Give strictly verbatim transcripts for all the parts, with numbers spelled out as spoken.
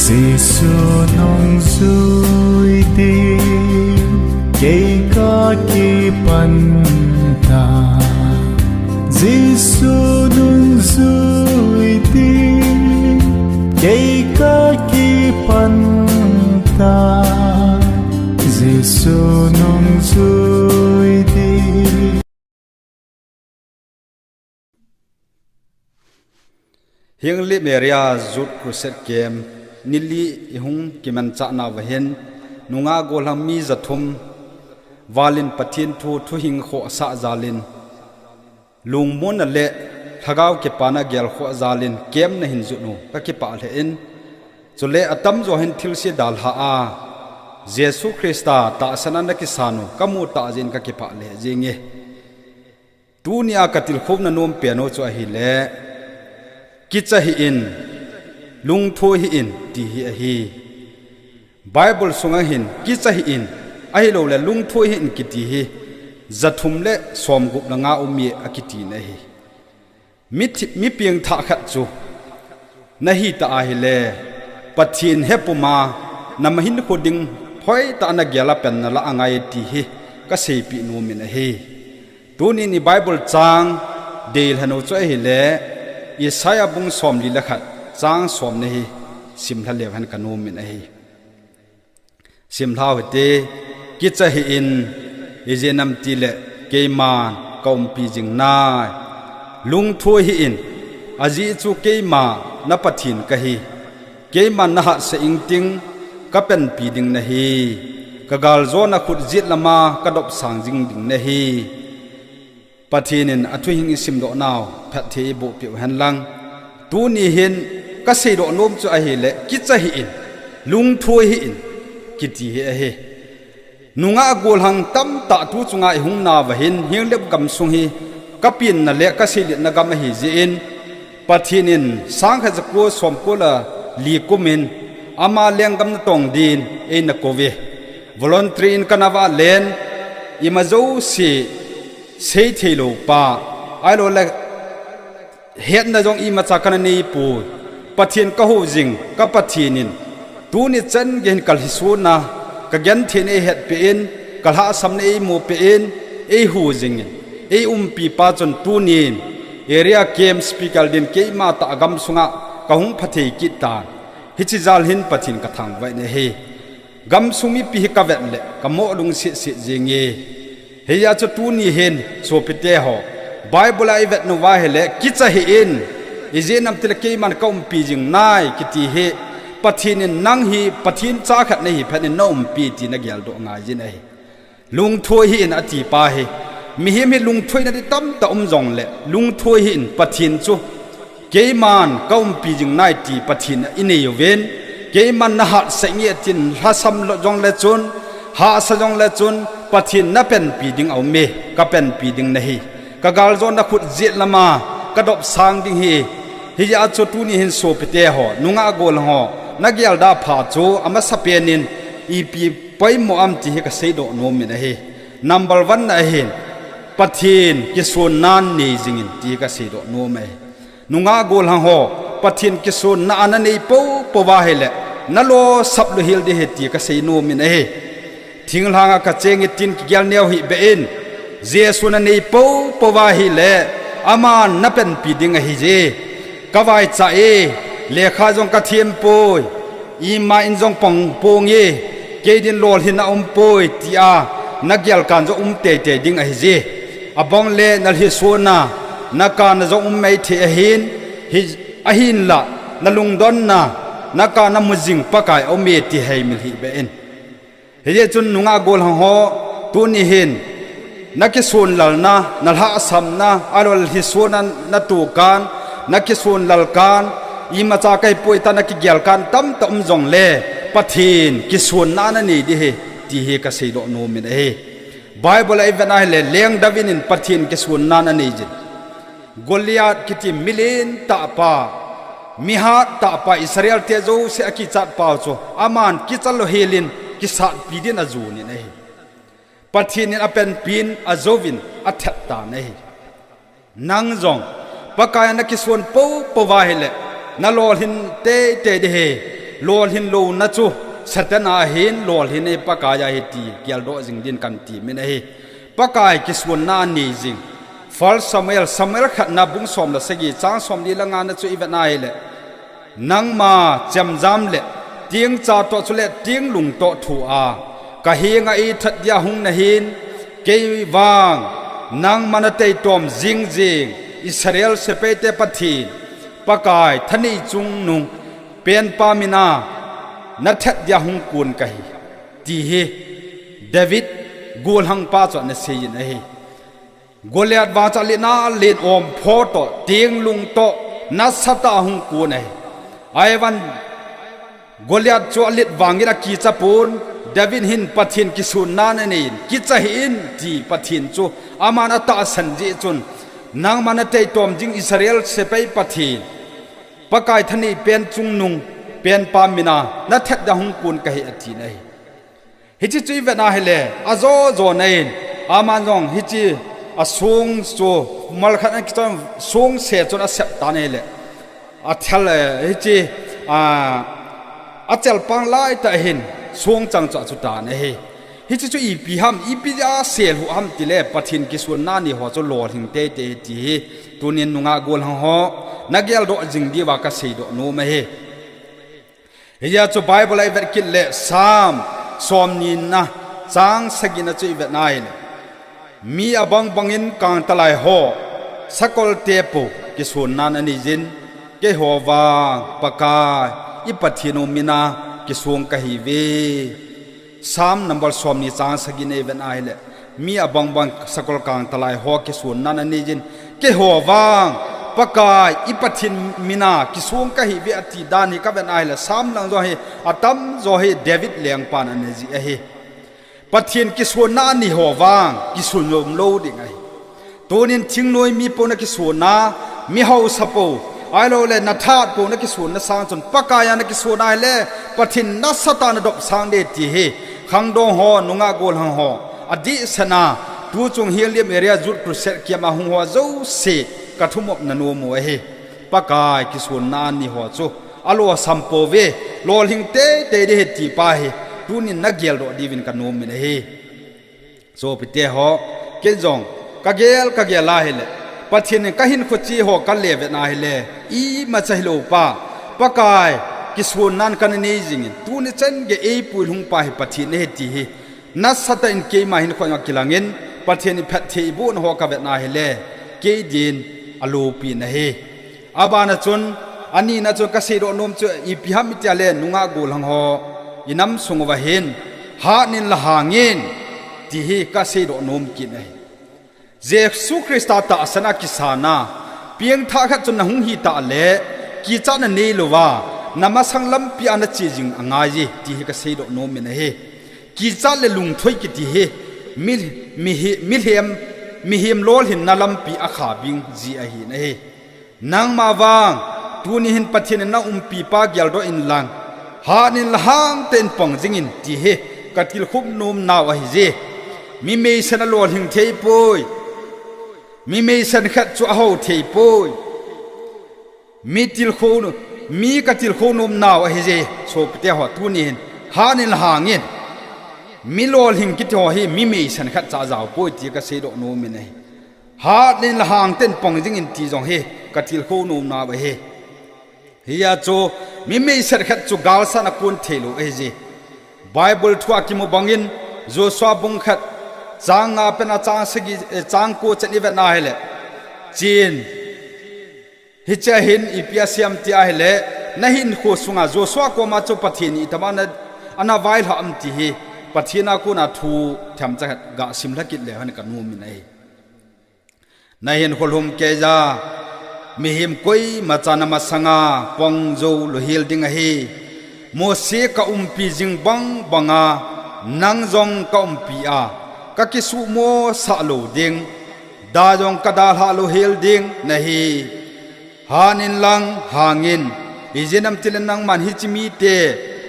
Jesu nungjui ding, kei kakipan ta. Jesu nungjui ding, kei kakipan ta. Jesu nungjui ding. Hinglip Area Youth Crusade Camp nili ihung kimanchah nauva hin, nungah gollhang mi jathum valin Pathen thu, thuhing khohsah jalin, lungmonna le lhagao kipana gelkhoh jalin camp nahin jot u kakipah lheh in, chule atamjo hin thilse dalha a Jesu Christa tahsan a nakisan u kamu tah jeh in kakipah lheh jenge. Tunia katilkhouna nompen u chu ahile, kicha hih in, lungthoi hih in, ti hi ahi. Bible sunga hin, kicha hih in, ahilouleh lungthoi hih in kiti hi, jathum le somgup le nga um e akiti in ahi. Mi thi-, mi pengthah khat chu, nahi ta ahile, Pathen hepuma, namahinkho ding, hoitah a nagel a pen nalah angai ti hi, kaseipeh nomin ahi. Tunin i Bible chang deilhen u chu ahile, Isaiah bung somli le khat, chang som na hi, simlha leu hen kanomin ahi. Simlhau hite, kicha hih in, ijeh inem itile, keiman kaumpi jing nai. Lungthoi hih in, ajeh chu keima na Pathen kahi. Keiman nahatsah ingting, kapanpi ding nahi. Kagaljona khut jet lama kadopsang jing ding nahi. Pathen in athuhing isimdoh nau, phatthei iboh peh u henlang. Tuni hin kaseidoh nom chu ahile, kicha hih in, lungthoi hih in, kiti hi ahi. Nungah gollhang tamtah tu chunga ihung nauva hin, Henglep gamsung hi kapenna le kaseilutna gam ahi jeh in, Pathen in sangkhat jako somko le li kum in ama lenggam natong din eina kouve. Voluntary in kana valen, ima jouse seithei lou pa, ahilouleh hetna jong imacha kana neipoi. Pathen kahou jing, ka Pathen in tuni chan geiyin kalhisona, kagentheina eihetpeh in, kalhahsamna eimu peh in, eihou jingin, eiumpi pa chun tunin area camp speaker din keima tah gamsunga kahung phathei kit tan. Hiche jal hin Pathen kathangvah in ahi. Gamsung mipi hi kavet le, kamo lungset set jenge. Hijeh a chu tuni hin, sopite ho, Bible a ivet nauva ahile, kicha hih in, ijeh inem itile keiman kaumpi jing nai, kiti hi, Pathen in nang hi, Pathen cha khat nahi phat in naumpi ti nageldoh ngai jin ahi. Lungthoi hih in ati pa hi, mihem hi lungthoina ding tamtah um jongle, lungthoi hih in Pathen chu, keiman kaumpi jing nai ti Pathen a inei uvin, keiman nahatsah inge tin lhasam jongle chun, hahsa jongle chun, Pathen napanpi ding aume, kapanpi ding nahi. Kagaljona khut jet lama kadopsang ding hi. Hijeh a chu tuni hin sopite ho, nungah gollhang ho, nagelda pha chu amasapen in ipi poimo ham ti hi kaseidoh nomin ahi. Number one na ahin, Pathen kisonna nei jingin ti hi kaseidoh nom ahi. Nungah gollhang ho, Pathen kisonna a nanei poupou va ahile, nalosap louhel ding ahi ti kasei nomin ahi. Thinglhanga kacheng e tin kigel neo hih beh in, Jesu nanei poupou va ahile, aman napanpi ding ahije. Kavaicha e, lekha jong kathem poi, ima in jong pang ponge, kei din lolhinna aumpoi tia nagel kan jong um teitei ding ahije. Abang le nalhisona, nakana jong um maithei ahin, hi, ahinla, nalungdonna, nakana mu jing Pakai aume ti heimil hih beh in. Hijeh chun nungah gollhang ho, tuni hin, nakisonlalna, nalhahsamna, ahilouleh lhisona natoh kan, nakisonlal kan, imacha kahipoi tia nakigel kan tamtah um jongle, Pathen kisonna nanei ding ahi, ti hi kaseidoh nomin ahi. Bible a ivet na ahile, leng David in Pathen kisonna anei jin. Goliath kiti milen tahpa, mihat tahpa, Israel te jouse akichat pau chu, aman kicha louhel in kisatpi din ajonin ahi. Pathen in apanpin ajouvin athat tan ahi. Nang jong, Pakai a nakison poupou va ahile, nalolhin teitei ding ahi, Lolhin louna chu Satan a hin, lolhin hi Pakai a hi ti geldoh jing din kan ti min ahi. Pakai kisonna anei jing. First Samuel, Samuel khatna bung som le sagi, chang somli le ngana chu i vet na hile, nangma chemjam le tingcha toh chule tinglung toh thu a, ka henga eithat dia hung nahin, kei vang nangma nateitom jing jing, Israel sepaite Pathen, Pakai thanei chungnung penpa mina nathat dia hung kon kahi, ti hi David golhangpa chu ana seiyin ahi. Goliath vang chu alen a alen om pho toh, tinglung toh, nasatah a hung kon ahi. Ahivangin Goliath chu alet vangin akicha pon, David hin Pathen kisonna anei in, kicha hih in, ti Pathen chu aman atahsan jeh chun, nangma nateitom jing Israel sepai Pathen, Pakai thanei pen chungnung penpa mina nathat dia hung kon kahi, atin ahi. Hiche chu i vet na hile, ajo jo na in, aman jong hiche asong chu, mal khat a kichon song se chun asep tan ahile, athal, eh, hiche, a, achelpang laitah hin song chang chu achu tan ahi. Hiche chu ipi ham, ipi a sel hu ham tile, Pathen kisonna ni ho chu lolhing teitei ti hi, tunin nungah golhang ho, na geldoh jing diuva ka seidoh nom ahi. Hijeh chun Bible a i vet kit le Psalm somnina chang sagina chu i vet na hile, mi abang bangin kangtalai ho, sakolte pou kisonnan anei jin, keiho vang Pakai i Pathen u mina kisong kahiuve. Psalm number somni chang sagina i vet na hile, mi abang bang sakol kangtalai ho kisonnan anei jin, keiho vang Pakai i Pathen mina kisong kahiuve ati dan hi ka vet na hile, Psalm lang jo hi, atamjo hi David lengpan ana jih ahi. Pathen kisonna anei ho vang kisun nom lou ding ahi. Tunin thingnoi mi pou na kisonna, mi haosa pou, ahiloule nathat pou na kisonna sang chun Pakai a na kisonna hile, Pathen nasatah a na dopsang ding ti hi khangdong ho, nungah golhang ho, adehset a, tuchung Hilliam Area Youth Crusade camp a hung ho jouse ka thumop na nom u ahi. Pakai kisonna anei ho chu alosam pouve, lolhing teitei ding ahi ti pa hi tunin na geldoh diuvin ka nom in ahi. Sopite ho, ken jong ka gel, ka gel a hile, Pathen in ka hinkho che ho ka le vet na hile, imacha hilou pa, Pakai kisonnan kana nei jingin, tuni chan gei eipui lhung pa hi Pathen ahi ti hi nasatah in keima hinkho a kilangin, Pathen in phatthei eiboh na ho ka vet na hile, kei din aloupina ahi. Abana chun, anina chun ka seidoh nom chu ipi ham itile, nungah golhang ho, i nam sung uva hin hatnin le hangin ti hi ka seidoh nom kit ahi. Jesu Christa tahsan a kisana, piangthah khat chun na hung hitah le, kichatna neilouva, na masang lampi a na che jing angaiye ti hi ka seidoh nom in ahi. Kichat le lungthoi kiti hi, mi, mihem, mihem lolhinna lampi a khabing ji ahin ahi. Nangma vang, tuni hin Pathen in na umpi pa geldoh inlang, hatnin le hangtah in pang jingin ti hi ka tilkhou nomnau ahije. Mi meisen alolhing theipoi. Mi meisen khat chu ahao theipoi. Mi tilkhou, mi ka tilkhou nomnau ahije, sopite ho, tuni hin hatnin le hangin, mi lolhing kiti ho hi mi meisen khat cha ajaopoi ti ka seidoh nom in ahi. Hatnin le hangtah in pang jingin ti jong hi ka tilkhou nomnau ahi. Hijeh chun mi meisen khat chu galsatna kon theilou ahije. Bible thu a kimu bangin Joshua bung khat chang nga pen a chang sagi, eh, chang ko chan i vet na hile, chen, hiche hin ipi asei em ti ahile, na hinkho sunga Joshua koma chu Pathen in itama ana, ana vailhah em ti hi Pathen a kona thu themcha khat ga simlha kit leu hen ka nom in ahi. Na hinkho lhumkeiya mihem koima chan na masanga pang jou louhel ding ahi. Mose ka umpi jing bang banga nang jong ka umpi a, ka kisuhmo sah lou ding, da jong ka dalhah louhel ding nahi. Hatnin lang hangin, ijeh inem itile nangman hiche mite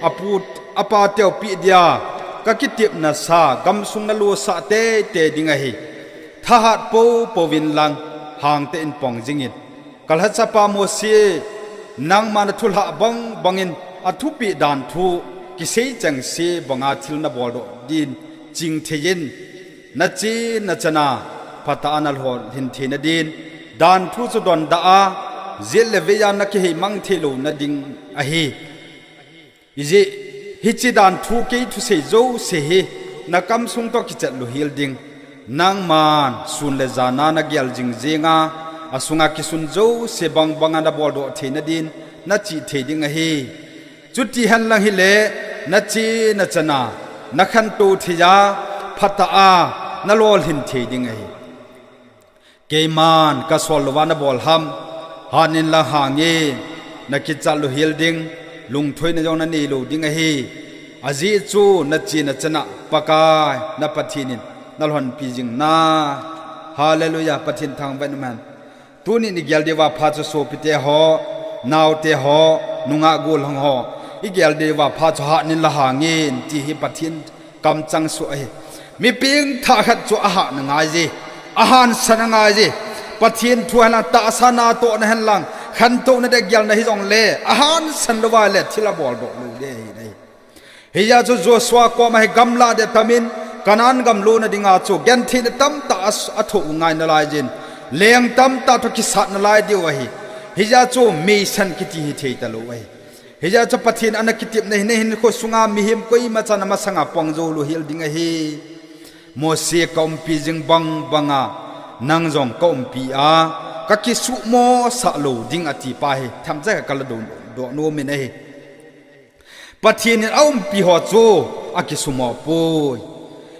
apu, apateu peh dia ka kitepna sa gamsung na losah teitei ding ahi. Thahat poupou vin lang hangtah in pang jingin. Ka lhachapa Mose, nangma na thulhah bang bangin Athupeh danthu kisei chengse banga thil nabol doh din chingthei in, nache nachan a phatah a nalolhin theina din, danthu chu dondah a, jet le vei a nakihei mang thei louna ding ahi. Ijeh, hiche danthu kei thusei jouse hi nakamsung toh kichat louhel ding. Nangman sun le jan a nagel jing jeng a, asunga kisun jouse bang banga nabol doh theina din nachih thei ding ahi. Chuti henlang hile, nache nachan a nakhantou thei a, phatah a nalolhin thei ding ahi. Keiman kasol louva nabol ham, hat in lang hang in, nakichat louhel ding, lungthoina jong nanei lou ding ahi. Ajeh chu nache nachan a Pakai na Pathen in nalhonpi jing nai. Hallelujah, Pathen thangvah in umhen. Tunin igel diuva pha chu sopite ho, naote ho, nungah gollhang ho, igel diuva pha chu hat in lang hang in ti hi Pathen kamchang soh ahi. Mi pengthah khat chu ahahna ngai e, ahansan angai e. Pathen thu henlang, tahsa natohna henlang, khantouna ding gelna hijongle ahansan louva le thil abol doh lou ding ahi. Hijeh chun Joshua koma hi gamlah ding atamin, Canaan gam lona dinga chu gentheina tamtah a, athoh u ngai nalaiyin, leng tamtah toh kisat nalai diu ahi. Hijeh chun meisan kiti hi thei talou ahi. Hijeh chun Pathen ana kitepna hi nahinkho sunga mihem koimachan amasanga pang jou louhel ding ahi. Mose kaumpi jing bang banga nang jong kaumpi a, kakisuhmo sah lou ding ati pa hi themcha kala doh, doh nom in ahi. Pathen in aumpi ho chu akisuhmo poi.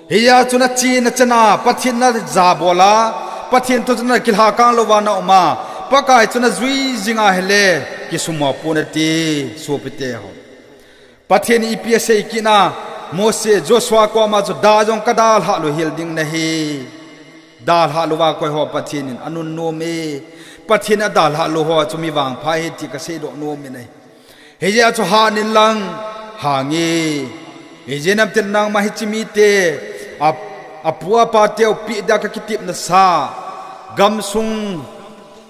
Hijeh chun nache nachan a Pathen najabol a, Pathen thu chu nakilhakang louva naum a, Pakai chu najui jing ahile kisuhmo ponate, sopite ho. Pathen in ipi asei kit na, Mose, Joshua koma chu da jong kadalhah louhel ding nahi. Dalhah louva koi ho Pathen in anunnom e. Pathen in adalhah lou ho chu mi vangpha ahi ti kasei doh nom in ahi. Hijeh chun hat in lang hang in. Ijeh inem itile nangma hiche mite, a, apu apateu peh dia kakitepna sa gamsung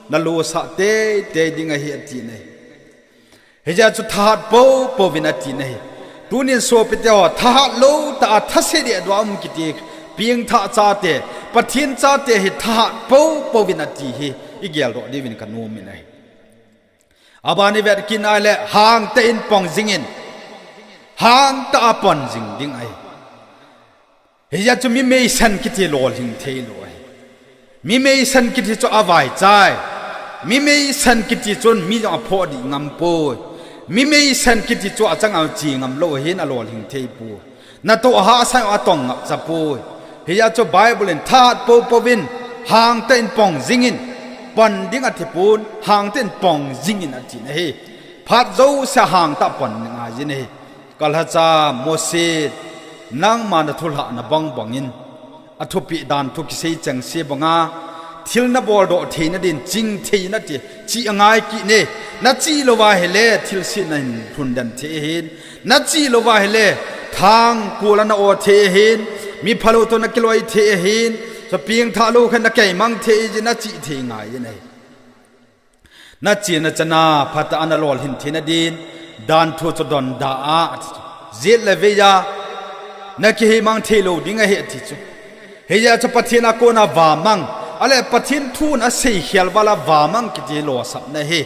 nalosah teitei ding ahi ati in ahi. Hijeh chun thahat poupou vin ati in ahi. Tunin sopite ho, thahat lou tah a thase deh dua um kiti, pengthah chate, Pathen chate hi thahat poupou vin ati hi igel doh diuvin kanom in ahi. Aban ivet kit nale, hangtah in pang jingin, hangtah a pan jing ding ahi. Hijeh chun mi meisan kiti lolhing thei lou ahi. Mi meisan kiti chu avaichai. Mi meisan kiti chun mi jong aphoh dih ngam poi. Mi meisan kiti chu achang a che ngam lou ahin alolhing thei poi. Natoh ahahsa jong atong ngap cha poi. Hijeh chun Bible in thahat poupou vin, hangtah in pang jingin, pan ding ati pon, hangtah in pang jingin ati in ahi. Phat jouse hangtah pan ngai in ahi. Kalhacha Mose, nangma nathulhahna bang bangin, athupeh danthu kisei chengse banga, thil nabol doh theina din chingthei in ati, chih angai kit in, nachih louva hile thilse nahin lhun den thei ahin, nachih louva hile thangkol a na-o thei ahin, mi phalou toh nakiloi thei ahin, chapeng thalou khat nakei mang thei ahi, nachih thei ngai in ahi. Nache nachan a phatah a nalolhin theina din, danthu chu donda a, ati chu. Jet le vei a, nakihei mang thei lou ding ahi, ati chu. Hijeh chun Pathen a kona vamang, ahile Pathen thun asei khel val a vamang kiti losapna ahi.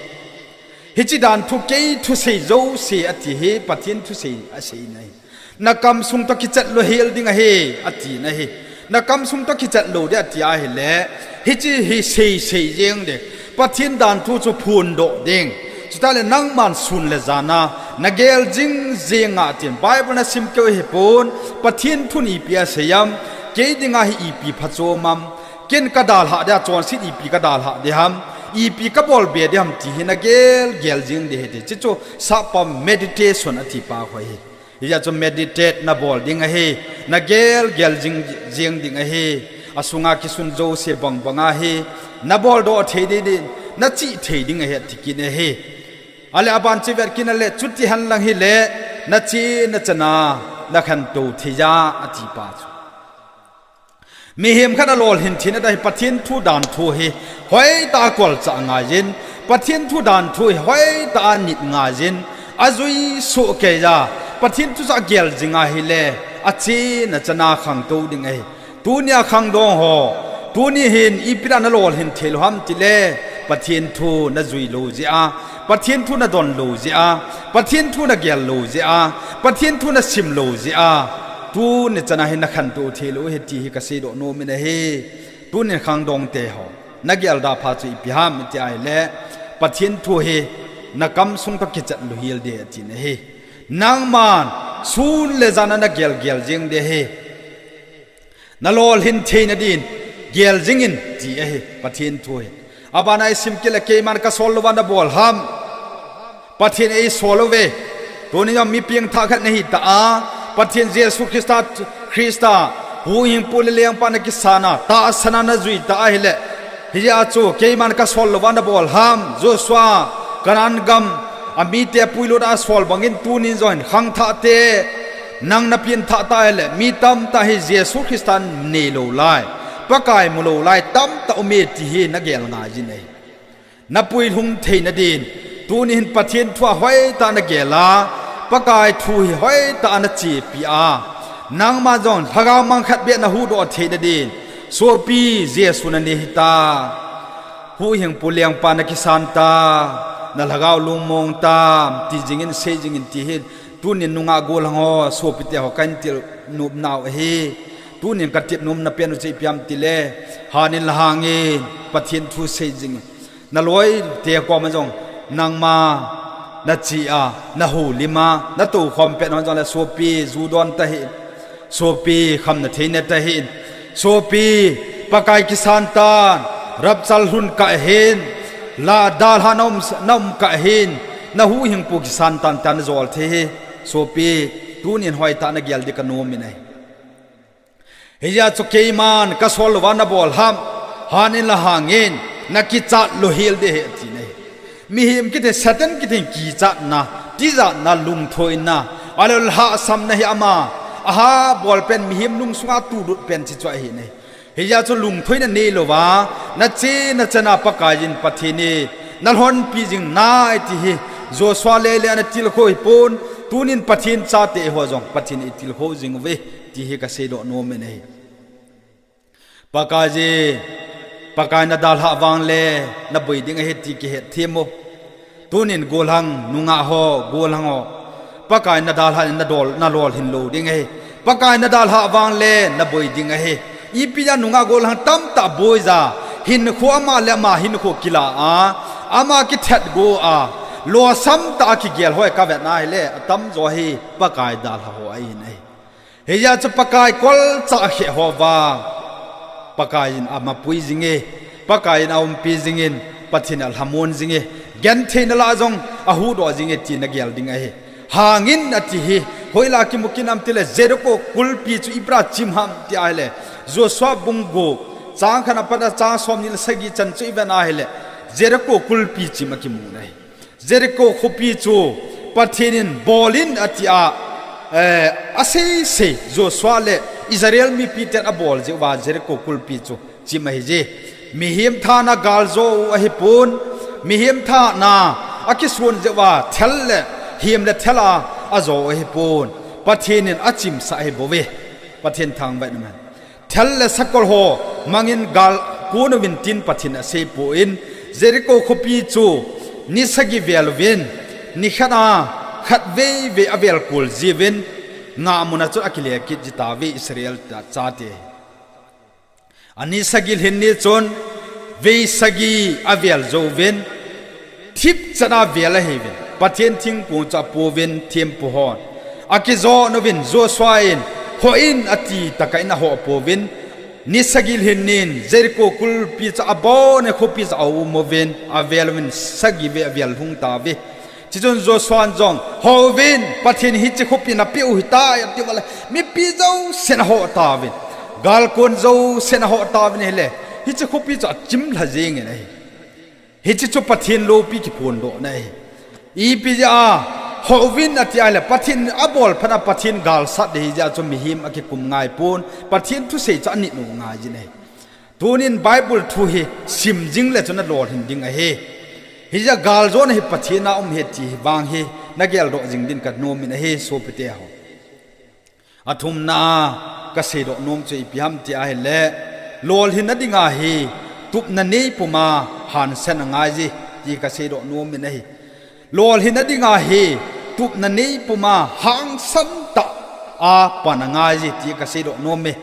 Hiche danthu kei thusei jouse ati hi, Pathen thusei aseina ahi. Nakamsung toh kichat louhel ding ahi, ati in ahi. Nakamsung toh kichat lou ding ati ahile, hiche hi seisei jeng ding. Pathen danthu chu phondoh ding. Chuteng le nangman sun le jan a nagel jing jeng a tin. Bible nasim keu hipon, Pathen thun ipi asei ham, kei dinga hi ipi phachom ham, ken kadalhah ding a chonset ipi kadalhah ding ham, ipi kabol be ding ham ti hi nagel gel jing ding ahi ti. Hichu sap a meditation ati pa koi hi. Hijeh chun meditate nabol ding ahi, nagel gel jing, jing ding ahi, asunga kisun jouse bang banga hi, nabol doh thei ding din, nachih thei ding ahi, ati kit in ahi. Ahile aban chu ivet kit nale, chuti henlang hile, nache nachan a nakhantou thei a, ati pa chu. Mihem khat alolhin theina ding hi Pathen thu danthu hi hoitah a kolchah ngaiyin, Pathen thu danthu hi hoitah a nit ngaiyin, Ajui soh kei a, Pathen thu chu agel jing ahile, achena chana khangtou ding ahi. Tunia khangdong ho, tuni hin ipi dinga nalolhin thei lou ham tile, Pathen thu najui lou jeh a, Pathen thu nadon lou jeh a, Pathen thu nagel lou jeh a, Pathen thu nasim lou jeh a, tuni chana hin nakhantou thei lou ahi ti hi kaseidoh nom in ahi. Tunin khangdong te ho, nagel da pha chu ipi ham iti ahile, Pathen thu hi nakam sung toh kichat louhel ding ahi ati ahi. Nangman sun le jan a nagel gel jing ding ahi. Nalolhin theina din gel jing in ti ahi Pathen thu hi. Abana isim kit le keiman kasol louva nabol ham. Pathen in eisol uve. Tuni jong mi pengthah khat nahi ta a, Pathen Jesu Christa, Christa, Huhhingpu le Lengpa nakisan a, tahsan a najui ta ahile, hijeh a chu keiman kasol louva nabol ham, Joshua, Canaan gam, amite apuilut a asol bangin tunin jong hin khangthah te, nang napengthah ta ahile, mi tamtah hi Jesu Christa nei lou lai, Pakai mu lou lai tamtah um e ti hi nagel ngai jin ahi. Napui lhung theina din, tuni hin Pathen thu a hoitah a nagel a, Pakai thu hi hoitah a nachepi a, nangma jong lhagao mang khat beh nahuhdoh theina din, sopi Jesu nanei hita. Huhhingpu Lengpa nakisan ta, nalhagao lungmong ta, ti jingin, sei jingin ti hin, tunin nungah gollhang ho, sopite ho kahin til nop nau ahi. Tunin katep nomna pen u chu ipi ham tile, hanin le hangin, Pathen thu sei jingin. Naloite koma jong, nangma, nache a, nahoulim a, natoukhom pet hon jongle sopi, ju don tahih in. Sopi, khamna thei ne tahih in. Sopi, Pakai kisan tan, rapture lhun kah hin, la dalhah na um, na um kah hin, nahuhhingpu kisan tan tia najol thei hi. Sopi, tunin hoitah a nagel ding kanom in ahi. Hijeh a chu keiman kasol louva nabol ham, hanin le hangin, nakichat louhel ding ahi ati ahi. Mihem kiti, Satan kiti hin kichatna, tijatna, lungthoina, ahilou le lhahsamna hi ama, aha bol pen mihem lungsunga tulut pen hiche chu ahi ahi. Hijeh a chu lungthoina neilouva, nachena chana Pakaiyin Pathen in nalhonpi jing nai ti hi, Joshua lele ana tilkhou hipon, tunin Pathen chate eiho jong Pathen in eitilkhou jing uve ti hi kaseidoh nom in ahi. Pakaiyin, Pakai nadalhah vangle naboi ding ahi ti kihetthem u. Tunin gollhang nungah ho, gollhang ho, Pakai nadalhah in nadol, nalolhin lou ding ahi. Pakai nadalhah vangle naboi ding ahi. Ipi jeh a nungah gollhang tamtah boija, hinkho ama le ama hinkho kila a, ama kithat go a, losam tah a kigel ho kavet na hile, atamjo hi Pakai dalha ho ahin ahi. Hijeh a chu Pakai kolchah khe ho vang, Pakaiyin amapui jinge, Pakaiyin aumpi jingin, Pathen in alhamon jinge, gentheina lah jong ahuhdoh jinge ti nagel ding ahi. Hangin ati hi, hoilai a kimu kit ham tile Jericho kulpi chu ipi dinga chim ham ti ahile, Joshua bung gup, chang khat apat a chang somni le sagi chan chu ivet na hile, Jericho kulpi chim akimu ahi. Jericho khopi chu Pathen in bol in ati a, eh, aseisei Joshua le Israel mipiten abol jeh uva Jericho kulpi chu chim ahije. Mihem thahatna gal jo u ahipon, mihem thahatna akison jeh uva thal le, hem le thal a ajo u ahipon, Pathen in achimsah ahibouve. Pathen thangvah in umhen. Thal le sakol ho mangin gal kon uvin tin Pathen in aseipoi, Jericho khopi chu ni sagi vel uvin, nikhat a khatvei vei avel kol jiuvin, ngahmun a chun akile kit jitauve Israel chate. Ani sagi lhin ni chun vei sagi avel jouvin, thipchet a vel ahiuvin, Pathen thingkong chu apouvin, thempu hon akijon uvin, Joshua in, "Hoh in," ati tokah in ahoh pouvin, ni sagi lhin nin Jericho kulpi chu abon in khopi chu aum uvin, avel uvin sagi vei avel lhung tauve. Chuchun Joshua in jong, "Hoh uvin, Pathen in hiche khopi napeh u ahitai," ati uva le, mipi jousen ahoh tauvin, galkon jousen ahoh tauvin ahile, hiche khopi chu achim lha jengin ahi. Hiche chu Pathen loupi kiphondohna ahi. Ipi jeh a, "Hoh uvin," ati ahile, Pathen in abolphat a Pathen galsat ding ahijeh a chu mihem akikum ngaipon, Pathen thusei chu anit u ngaijin ahi. Tunin Bible thu hi sim jing le chun alolhin ding ahi. Hijeh a galjona hi Pathen a um ahi ti hi vang hi nageldoh jing din kanom in ahi sopite ho. Athumna a kaseidoh nom chu ipi ham ti ahile, lolhinna dinga hi tupna nei puma hansan angaije ti kaseidoh nom in ahi. Lolhinna dinga hi tupna nei puma hangsan tah a pan angaije ti kaseidoh nom e.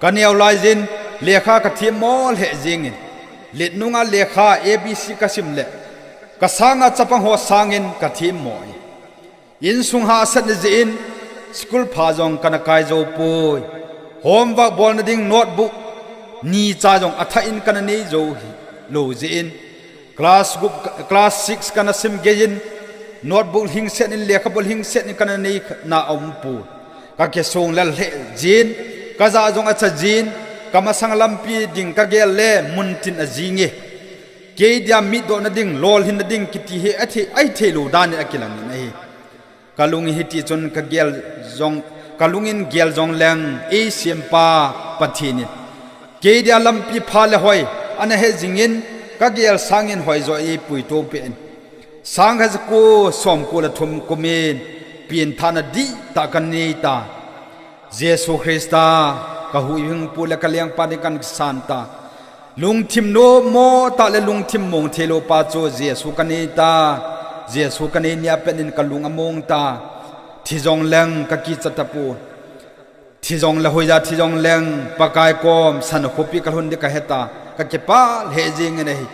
Kaneo laijin lekha kathemmo lheh jengin, letnunga lekha A B C kasim le kasanga chapang ho sangin kathemmo e. Insung hahsatna jeh in school pha jong kana kai jou poi. Homework bolna ding notebook ni cha jong athah in kana nei jou hilou jeh in, class group, class six kana sim geiyin, notebook lhingset in, lekhabu lhingset in kana neina aumpoi. Kakisong lel lheh jin, kaja jong acha jin, kamasang lampi ding kagel le muntin ajinge. Kei dia mitdohna ding, lolhinna ding kiti hi athei, ahithei lou dan in akilang in ahi. Kalung in hiti chun kagel jong, kalung in gel jongleng eisempa Pathen in kei dia lampi pha le hoi ana hejing in, kagel sangin hoijo eipuito peh in. Sangkhat jako somko le thum kum in penthahna dihtah kanei tai. Jesu Christa, kahuhhingpu le kalengpa ding kasan tai. Lungthim nommo tah le lungthim mong theilou pa chu Jesu kanei tai. Jesu kanei nia pet in kalung among tai. Thi jongleng kakicha tapoi. Thi jongle hoija thi jongleng Pakai kom sana khopi kalhun ding kahe tai. Kakipah lheh jengin ahi.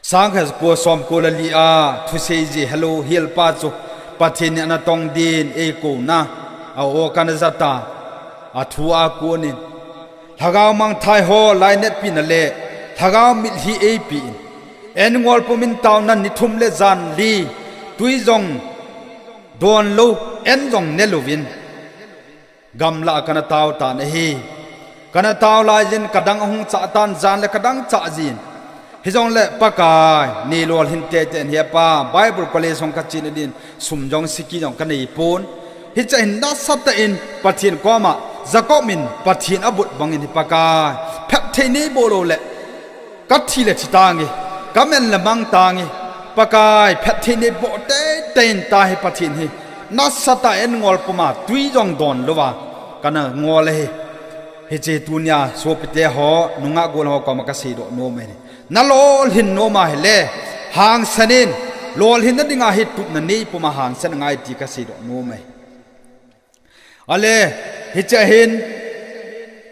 Sangkhat jako somko le li a thusei ji helou helpa chu Pathen in ana tong din eikouna a-o kana ja tai. Athu a konin, lhagao mangthai ho lainatpina le lhagao mitlhi eipe in, en ngol pumin taona ni thum le jan li, tui jong don lou, en jong ne louvin, gamlah a kana tao tan ahi. Kana tao laijin kadang ahung chah tan, jan le kadang chah jin. Hijongle Pakai, nei lolhin teitei in, hepa, Bible College jong kachena din sum jong siki jong kanei pon. Hiche hin nasatah in Pathen koma Jacob in Pathen abol bangin hi Pakai, phatthei neiboh lou le kathi le thi tange, kaman le mang tange, Pakai, phatthei neiboh teitei in tahi Pathen hi. Nasatah in en ngol puma tui jong don louva kana ngol ahi. Hiche tunia sopite ho, nungah gollhang ho koma kaseidoh nom ahi. Nalolhin nom ahile, hangsan in, lolhinna dinga hi tupna nei puma hangsan angai ti kaseidoh nom ahi. Ale, hiche hin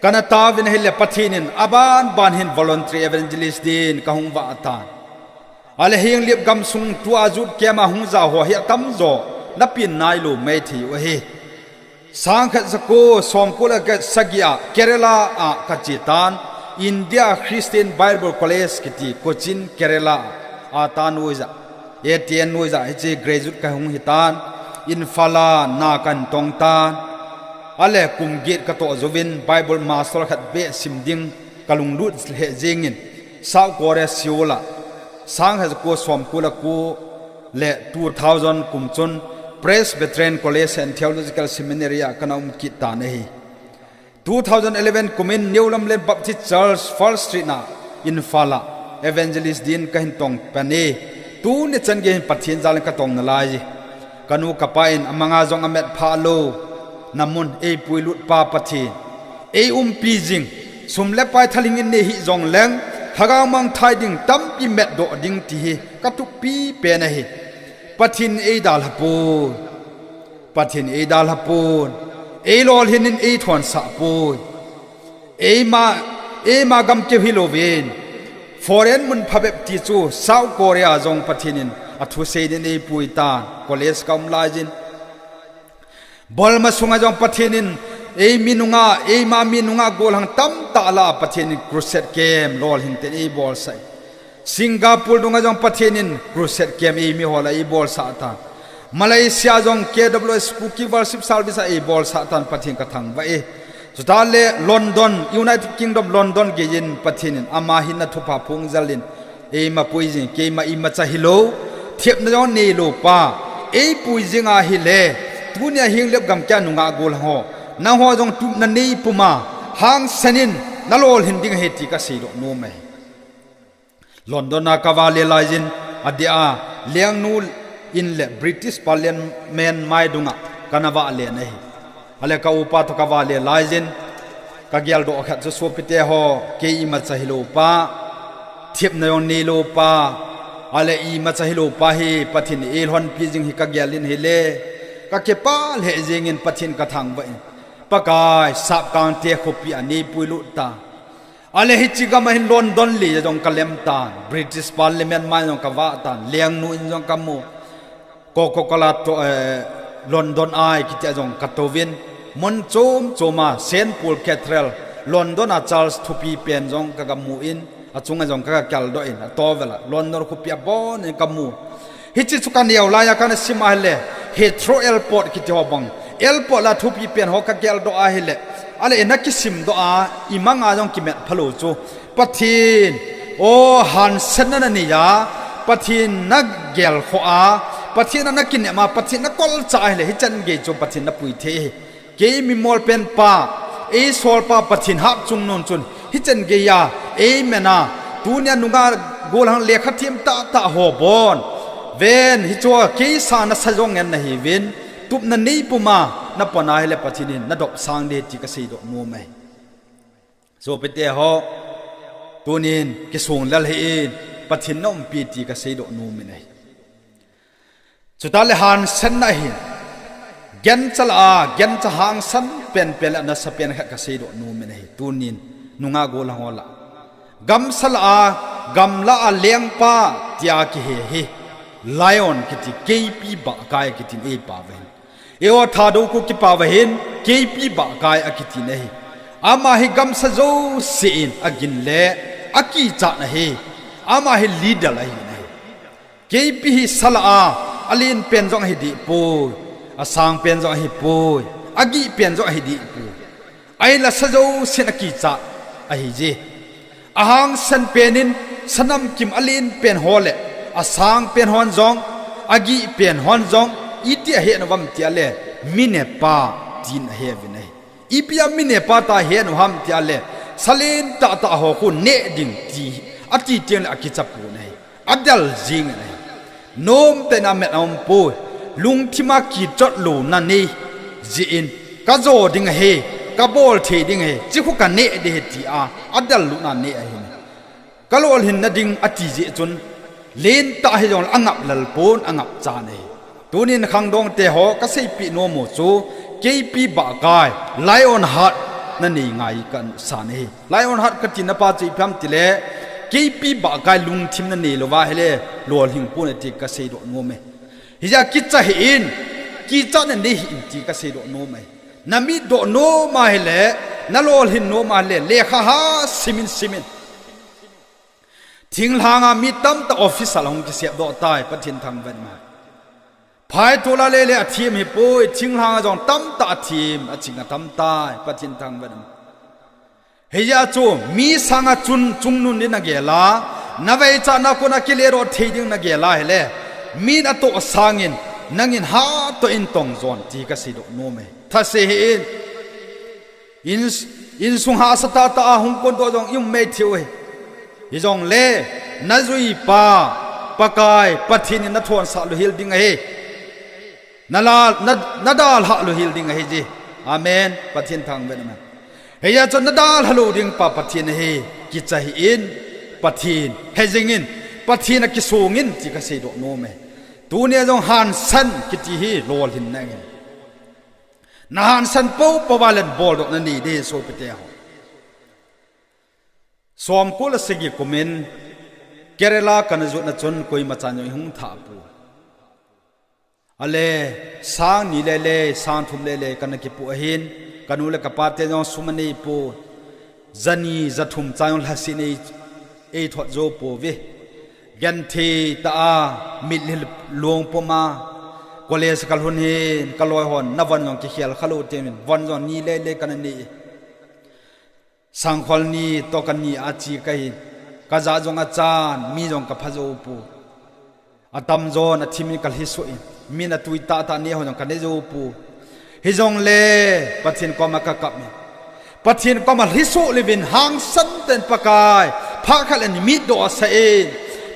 kana taovin ahile Pathen in aban ban hin voluntary evangelist din kahung vah tan. Ale, Henglep gamsung tua youth camp a hung ja ho hi atamjo napen nailou maithei u ahi. Sangkhat jako somko le sagi a Kerala a kache tan, India Christian Bible College kiti Cochin, Kerala a tan noija, A T N noija hiche graduate kahung hitan, Imphal a na kahin tong tan. Ale, kum get katoh jouvin Bible master khat beh sim ding kalunglut lheh jengin, South Korea Seoul a sangkhat jako somko le ko le two thousand kum chun Presbyterian College and Theological Seminary a kana um kit tan ahi. Two thousand eleven kumin New Lamlen Baptist Church, First Street na Imphal a evangelist din kahin tong pan e. Tuni chan gei hin Pathen jal in katong nalai e. Kanu kapa in amanga jong amat phah lou, namun eipuilut pa Pathen, eiumpi jing, sum le pai thalheng in nei hih jongleng, lhagao mangthai ding tampi matdoh ding ti hi katup pipen ahi. Pathen in eidalha poi. Pathen in eidalha pon. Eilolhin in eithonsah poi. Eima, eima gam keu hilouvin, foreign mun phabep ti chu South Korea jong Pathen in athusei din eipui tan, college kaum laijin. Burma sunga jong Pathen in eimi nunga, eima mi nunga gollhang tamtah lah a Pathen in crusade camp lolhing ten eibolsah e. Singapore dunga jong Pathen in crusade camp eimi ho lah a eibolsah tan. Malaysia jong K W S Kuki Worship Service a eibolsah tan, Pathen kathangvah e. Chutah le London, United Kingdom London geiyin Pathen in ama hinna thupha phongjal in eima pui jing, keima imacha hilou, thepna jong neilou pa eipui jing ahile, tunia Henglep gamkai a nungah gollhang ho, nangho jong tupna nei puma hangsan in nalolhin ding ahi ti kaseidoh nom ahi. London a kavale laijin, adeh a, lengnu in le British Parliament mai dunga kana vah le ahi. Ale ka upa toh kavah le laijin, kageldoh khat chu sopite ho, kei imacha hilou pa, thepna jong neilou pa, ale imacha hilou pa hi Pathen in eilhonpi jing hi kagel in ahile, kakipah lheh jengin Pathen kathangvah in. Pakai, Sapkangte khopi a neipui lut tan. Ale hiche gam a hin London le jong kalem tan, British Parliament mai jong kavah tan, lengnu in jong kamu. Coca-Cola toh, eh, London Eye kiti a jong katouvin, mun chom chom a, Saint Paul Cathedral, London a Church thupi pen jong kagamu in, achunga jong kaga kaldoh in, atoh vel a London khopi abon in kamu. Hiche chu kaneo laiya kana sim ahile, Heathrow Airport kiti ho bang, airport la thupi pen ho kageldoh ahile, ale nakisimdoh a, imanga jong kimat phalou chu, Pathen, o, hansetna nanei a, Pathen nagelkhoh a, Pathen a nakinem a, Pathen nakolchah ahile, hichan gei chu Pathen napui thei ahi. Kei mimol penpa, eisolpa Pathen Hatchungnun chun, hichan geiya eiman a, tunia nungah gollhang lekha them tahtah ho bon, ven, hichea kei sanga nasa jong ngen nahiuvin, tupna neipuma napona ahile Pathen in nadopsang ding ti kaseidoh nom ahi. Sopite ho, tunin kisonglel hih in, Pathen naumpi ti kaseidoh nom in ahi. Chuteng le hansetna hin, gancha lah a, gancha hangsan penpen le nasapen khat kaseidoh nom in ahi. Tunin nungah gollhang ho lah, gamsa lah a, gamlah a lengpa tia kihe hi, lion kiti, keipi bahkai kitin eipao ahin. Eiho Thadou Kuki pao ahin, keipi bahkai akitin ahi. Ama hi gamsa jouse in agin le akichat ahi. Ama hi leader ahi ahi. Keipi hi sa lah a, alen pen jong ahidehpoi, asang pen jong ahipoi, agih pen jong ahidehpoi. Ahinla sa jousen akichat ahije. Ahangsan pen in, sanamkim alen pen ho le, asang pen hon jong, agih pen hon jong, iti ahen uvam tile, minepa tin aheuvin ahi. Ipi a minepa tah ahen uham tile, salen tahtah ho khu neh ding ti, ati tengle akichapon ahi. Adel jingin ahi. Nomtah in amat aumpoi. Lungthima kichotlouna nei jeh in, kajo ding ahi, kabol thei ding ahi, hiche khu kaneh ding ahi tia, adel lutna neh ahi. Kalolhinna ding ati jeh chun, lentah hijongle angap lelpon, angapchan ahi. Tunin khangdongte ho, kaseipeh nomu chu, keipi bahkai, lion heart nanei ngai kasan ahi. Lion heart katina pa chu ipi ham tile, keipi bahkai lungthim nanei louva ahile, lolhingpon ati kaseidoh nom e. Hijeh a kicha hih in, kichatna nei hih in ti kaseidoh nom e. Namitdoh nom ahile, nalolhin nom ahile, lekha ha simin simin. Thinglhanga mi tamtah officer hung kisepdoh tai, Pathen thangvah in. Phaitol a lele athem hipoi, thinglhanga jong tamtah athem, aching atam tai, Pathen thangvah in. Hijeh a chu, mi sanga chun chungnun ding nagel a, naveichatna kona kiledoh thei ding nagel ahile, min atoh sangin, nangin hatah in tongjon ti kaseidoh nom e. Thase hih in, in, insung hahsa tahtah a hung kondoh jong i-um mei thei u ahi. Hijongle, najuipa, Pakai, Pathen in nathonsah louhel ding ahi. Nala, na, nadalhah louhel ding ahije. Amen. Pathen thangvah in amen. Hijeh a chu nadalha lou ding pa Pathen ahi, kicha hih in, Pathen hejingin, Pathen a kisongin ti kaseidoh nom e. Tunia jong hansan kiti hi lolhinna ahi. Nahansan poupou vale boldohna nei ding ahi sopite ho. Somko le sagi kumin, Kerala kana jotna chun koimachan jong eihung thahpoi. Ale, sang ni lele, sang thum lele kana kipoh ahin, kanu le kapate jong sum aneipoi. Jani, jathum cha jong lhasetna ei, eithot jou pouve. Gentheitah a, mitlhi long puma, college kalhun hin, kaloihon, navon jong kikhel khalou teuvin, von jong ni lele kana nei. Sangkhol ni toh kani a che kahin, kajah jong achan, mi jong kapha joupoi. Atamjon athimin kalhisoh in, min atui tahtah nehon jong kaneh joupoi. Hijongle, Pathen koma kakap in, Pathen koma lhisoh leuvin hangsan tah in Pakai, phat khat le mitdoh sah in,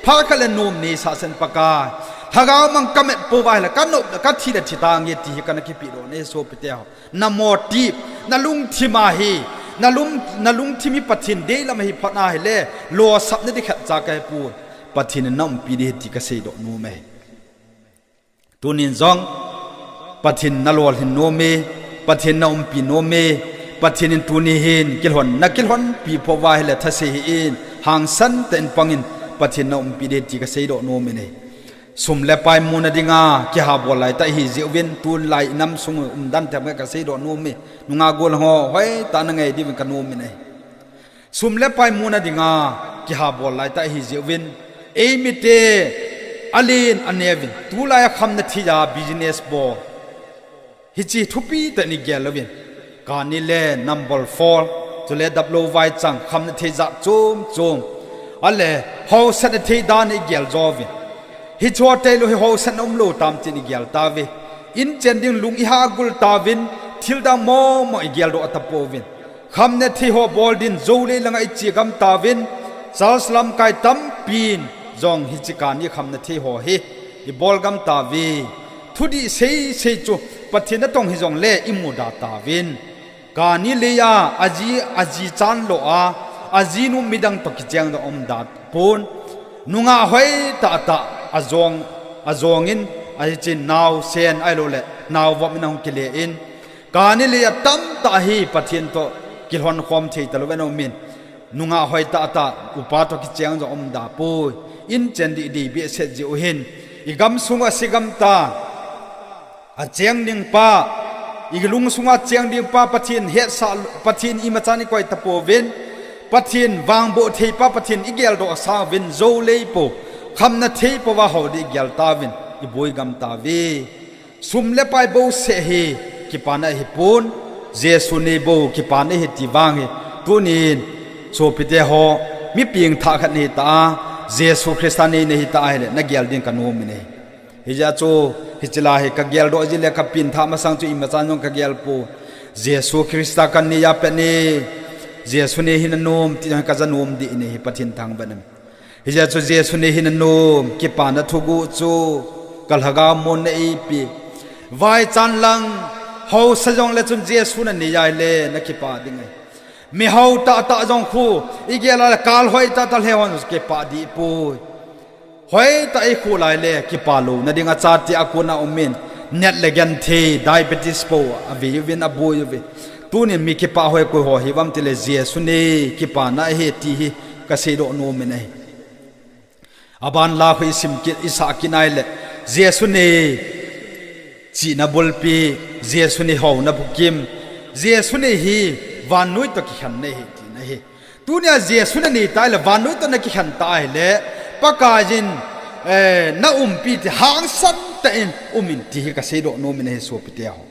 phat khat le nom neisah sah in Pakai. Lhagao mang kamet pouva ahile, kanop, kathi le thi tange ti hi kana kipedoh nahi sopite ho. Na motive, na lungthim ahi, na lung, na lungthim hi Pathen deilam ahi phat ahile, losapna ding khatcha kahepon. Pathen in na umpi ding ahi ti kaseidoh nom e. Tunin jong, Pathen in na lolhin nom e, Pathen in na umpi nom e, Pathen in tuni hin kilhon, na kilhonpi pouva ahile thase hih in, hangsan tah in pangin, Pathen in na umpi ding ahi ti kaseidoh nom e. Sum le pai muna dinga, kihabol laitah ihi jeh uvin, tulai inam sung umdan teng kaseidoh nom e, nungah golhang ho, hoitah in na ngai diuvin kanom e. Sum le pai muna dinga, kihabol laitah ihi jeh uvin, eimite, alen aneuvin, tulai a khamna thei a business bol. Hiche thupi tah in igel uvin. Kani le number four, chule daplou vaichang, khamna thei jat chom chom. Ale, hausatna thei dan igel jouvin. Hiche tailou hi hausatna umlou tam tin igel tauve. Inchen ding lung ihagul tauvin, thildang momo igeldoh tapouvin. Khamna thei ho bol din jou lei langa iche gam tauvin, church lamkai tampin jong hiche kani khamna thei ho hi ibol gam tauve. Thudih seisei chu Pathen natong hijongle imuda tauvin. Kani lei a, aji, aji chan lou a, ajinu midang toh kicheng doh umda pon. Nungah hoitah tah, ajong, ajongin, ahiche naosen, ahiloule, naovop in ahung kile in. Kani lei a tamtah hi Pathen toh kilhonkhom thei talou vin aumin. Nungah hoitah tah, upa toh kicheng jong umda poi. Inchen dih dih behseh jeh u hin. Igamsung a se gam ta. Acheng ding pa. Ilungsunga cheng ding pa Pathen hetsah, Pathen imacha ikoi tapouvin. Pathen vangboh thei pa Pathen igeldoh sauvin jou lei pou. Khamna thei pouva hou ding igel tauvin. Iboi gam tauve. Sum le pai bouseh hi kipana ahipon, Jesu nei bou kipana ahi ti vang hi, tunin, sopite ho, mi pengthah khat nahi ta a, Jesu Christa nei nahi ta ahile, nagel din kanom in ahi. Hijeh chun, hiche la hi kageldoh jeh le kapengthah masang chu imacha jong kagel pon, Jesu Christa kanei a pat in, Jesu nei hi nanom, ti jong hi kaja nom ding in ahi, Pathen thangvah in. Hijeh chun Jesu nei hi nanom, kipana thuguh chu, kalhagao mun na eipeh. Vaichan lang, haosa jongle chun Jesu nanei ahile, nakipah ding ahi. Mihao tahtah jong khu, igel a le kal hoi tahtah lheh hon kipah dih poi. Hoitah ikhu lai le, kipah louna ding a chate a kona umin, nat le genthei, diabetes bou, avei uvin aboi uve. Tunin mi kipah hoi koi ho hiuvam tile Jesu nei, kipana ahi ti hi, kaseidoh nom in ahi. Aban la khu isim kit, isah kit nai le, Jesu nei, chihna bulpi, Jesu nei houna bukim, Jesu nei hi, vannoi toh kikhen nei ahi, tina ahi. Tunia Jesu nanei ta ahile, vannoi toh nakikhen ta ahile, Pakaiyin, eh, naumpi ti hangsan tah in umin ti hi kaseidoh nom in ahi sopite ho.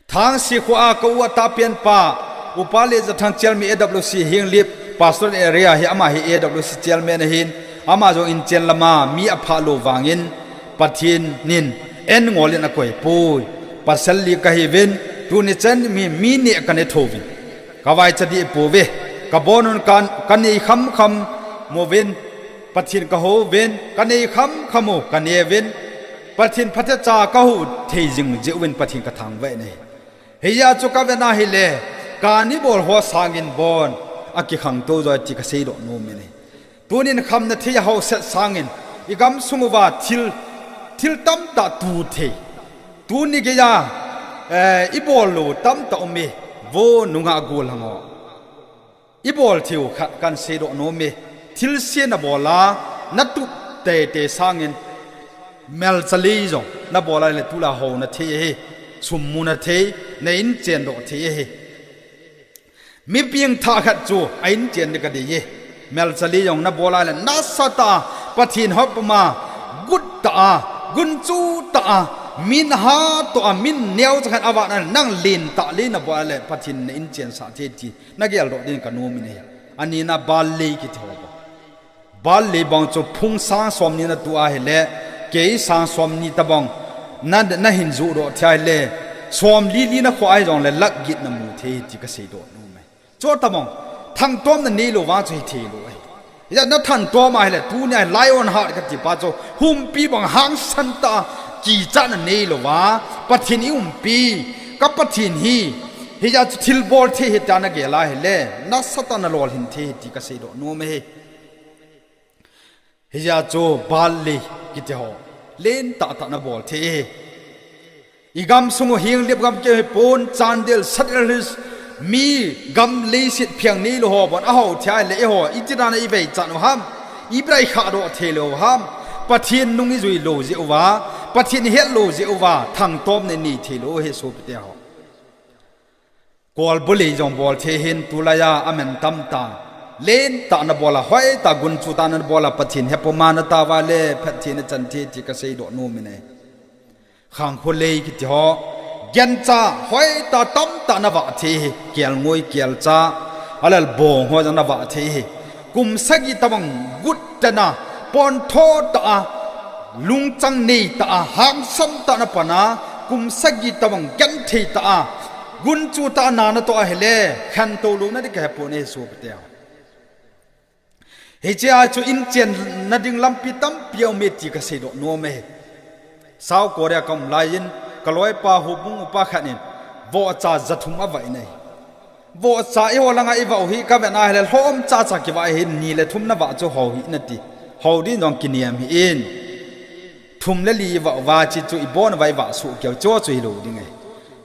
Thangse khoa ka u atahpen pa, Upa Lejathang Chairman A W C Henglep, Pastoral Area hi ama hi A W C Chairman ahin, ama jong inchen lama mi aphah lou vangin, Pathen in en ngol in akoi poi. Pasal li kahiuvin, tuni chan mi, mi neh kane thouvin. Kavaicha dih pouve, kabonun kan, kanei khamkham uvin, Pathen kahouvin, kanei khamkham u, kaneuvin, Pathen phatecha kahou thei jing jeh uvin Pathen kathangvah in ahi. Hijeh chun kavet na hile, kani bol ho sangin bon, akikhangtou joi ti kaseidoh nom in ahi. Tunin khamna thei a haosa sangin, igamsung uva thil, thil tamtah tu thei. Tuni geiya, eh, ibol lou tamtah um e, vo nungah golhang ho. Ibol theiu khat kaseidoh nom e, thilse nabol a, natup teitei sangin, melchale jong nabol a le tulai houna thei ahi, sum muna thei, na inchen doh thei ahi. Mi pengthah khat chu a inchen ding kadei e. Melchale jong nabol a le nasatah a, Pathen hopma, guttah a, gunchutah a, min hatoh a, min neocha khat avah a le nang lentah le nabol a le Pathen na inchensah thei ti nageldoh din kanom in ahi. Anina bal lei kiti ho bou. Bal lei bang chu phung sang somni natu ahile, kei sang somni tabang na, nahin juhdoh thei ahile, somli li nakhoh ahi jongle lakh get namu thei ti kaseidoh nom e. Chutabang, thangtomna neilou vang chu hithei lou ahi. Hijeh a nathan tom ahile, tunia Lionheart kati pa chu, humpi bang hangsan tah a kichatna neilouva, Pathen in eiumpi, ka Pathen hi, hijeh a chu thilbol thei ahi tia nagel ahile, nasatah a nalolhin thei ahi ti kaseidoh nom ahi. Hijeh a chu Baal lei kiti ho, lentah tah a nabol thei ahi. Igamsung u Henglep gam keu hipon, Chandel, Sadar Hills, mi gam leiset pheng neilou ho bon ahao thei ahile, eiho iti dan a iveichat u ham, ipi dan a ikhahdoh theilou ham, Pathen nung ijui lou jeh uva, Pathen ihet lou jeh uva, thangtomna inei theilou ahi sopite ho. Kolbu lei jong bol thei ahin, tulai a aman tamtah, lentah a nabol a, hoitah a gunchu tah a nabol a, Pathen hepuma nataova le phatthei nachan thei ti kaseidoh nom in ahi. Khangkhu lei kiti ho, gancha hoitah tamtah navah thei ahi, kelngoi kelcha, alal bong ho jong navah thei ahi. Kum sagi tobang gut tah a, pontho tah a, lungchang neitah a, hangsan tah a napan a, kum sagi tobang genthei tah a, gunchu tah a na natoh ahile, khantou louna ding kahepon ahi sopite ho. Hichea chu inchenna ding lampi tampi aume ti kaseidoh nom ahi. South Korea kaum laiyin, kaloipa houbung upa khat in, vohcha jathum avah in ahi. Vohcha eiho langa ivah u hi kavet ahile lhomcha cha kivah ahin, ni le thum navah chu hou hih in ati. Hou din jong kinem hih in. Thum le li ivah uva, hiche chu ibon uva ivah soh keu chu chu hilou ding ahi.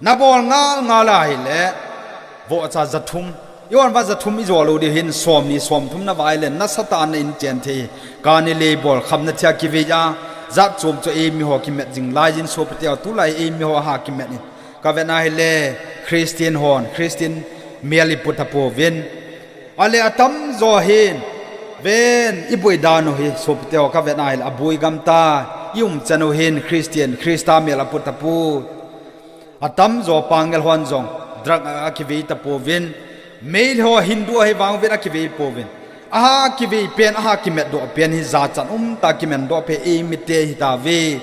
Nabol ngal ngal ahile, vohcha jathum, ihon uva jathum ijo lou diu hin, somni somthum navah ahile nasatah a na inchen thei. Kani lei bol kham nathia kivei a, jat chom chu eimiho kimat jing laiyin sopite ho, tulai eimiho aha kimat in. Kavet ahile, Christian hon, Christian mel ipu tapouvin. Ale atamjo hin, ven, iboi dan u hi sopite ho, kavet ahile aboi gam tai, iumchan u hin Christian, Christa mel apu tapoi. Atamjo pangel hon jong drug a akivei tapouvin. Meitei ho Hindu ahi vang uvin akivei pouvin. Aha kivei pen, aha kimatdoh pen hi jachat umtah a kimandoh pen eimite hitauve.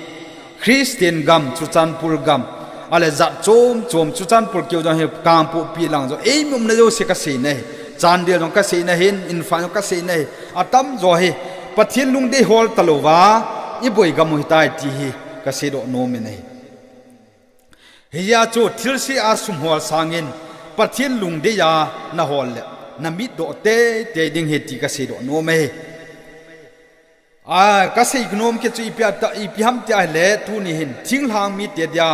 Christian gam, Churachandpur gam, ale jat chom chom, Churachandpur keu jong hi Kangpokpi lang jong, eimi umna jouse kaseina ahi. Chandel jong kaseina ahin, Imphal jong kaseina ahi. Atamjo hi Pathen lungdei hol talouva iboi gam u hitai ti hi kaseidoh nom in ahi. Hijeh a chu thilse a sum hol sangin, Pathen lungdei a nahol le, namitdoh teitei ding ahi ti kaseidoh nom ahi. A, kasei nom kit chu ipi a ta, ipi ham ti ahile, tuni hin thinglhang mite dia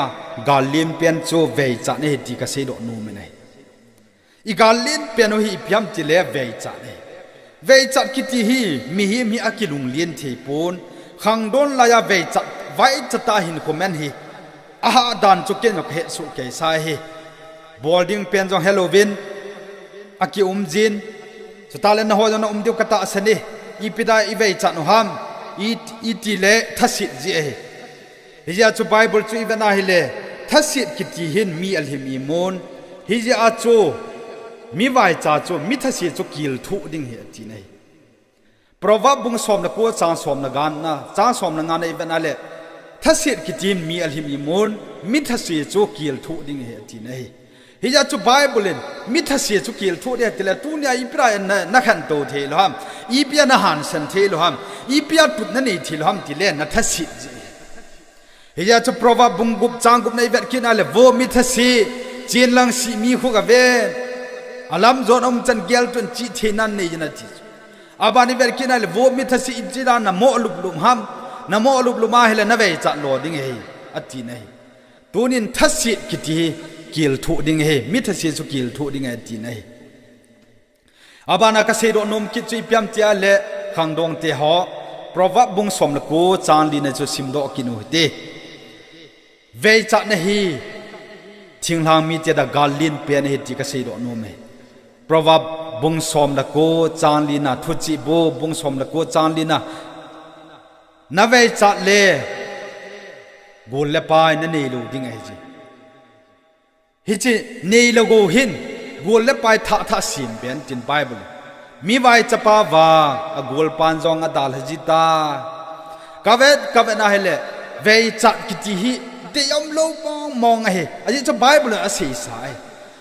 gal len pen chu veichat ahi ti kaseidoh nom in ahi. Igal len pen u hi ipi ham tile veichat ahi. Veichat kiti hi mihem hi akilunglen thei pon, khangdong laiya veichat, veichat a hinkho man hi, ahahdan chu ken jong kahetsoh keisa ahi. Bol ding pen jong helouvin akium jin, chuteng le nangho jong naum diu katahsan e, ipi dia iveichat u ham, i, itile thaset jeh ahi. Hijeh a chu Bible chu ivet ahile, thaset kiti hin mi alhim imun, hijeh a chu mi vaicha chu mi thase chu kilthoh ding ahi atina ahi. Proverb bung somle ko chang somle ngana, chang somle ngana ivet ahile, thaset kiti hin mi alhim imun, mi thase chu kilthoh ding ahi atina ahi. Hijeh a chu Bible in mi thase chu kilthoh ding ahi tile, tunia ipi dia na, nakhantou theilou ham, ipi a nahansan theilou ham, ipi a tut nanei theilou ham tile nathaset jeh. Hijeh a chu Proverb bung gup chang gupna ivet kit ahile, vo mi thase, chenlang sih mi khu gave, alamjon aumchan geltoh in chihtheina nei in ati chu. Aban ivet kit ahile, vo mi thase, ichi dan namoh luplup ham, namoh luplup ahile naveichat lo ding ahi, atina ahi. Tunin thaset kiti hi kilthoh ding ahi, mi thase chu kilthoh ding ahi atina ahi. Abana kaseidoh nom kit chu ipi ham ti ahile, khangdongte ho, Proverb bung somle ko chang lina chu simdoh kit u hite. Veichatna hi thinglhang mite dia gal len pen ahi ti kaseidoh nom e. Proverb bung somle ko chang lina, Thuchihbu bung somle ko chang lina, naveichat le gol le pai naneilou ding ahi ti. Hiche neile gou hin gol le pai thah thah sem pen tin Bible. Mi vaichapa vang agolpan jong adalha ji tai. Kavet, kavet ahile, veichat kiti hi deium lou mong mong ahi. Ajeh chu Bible in aseisa ahi.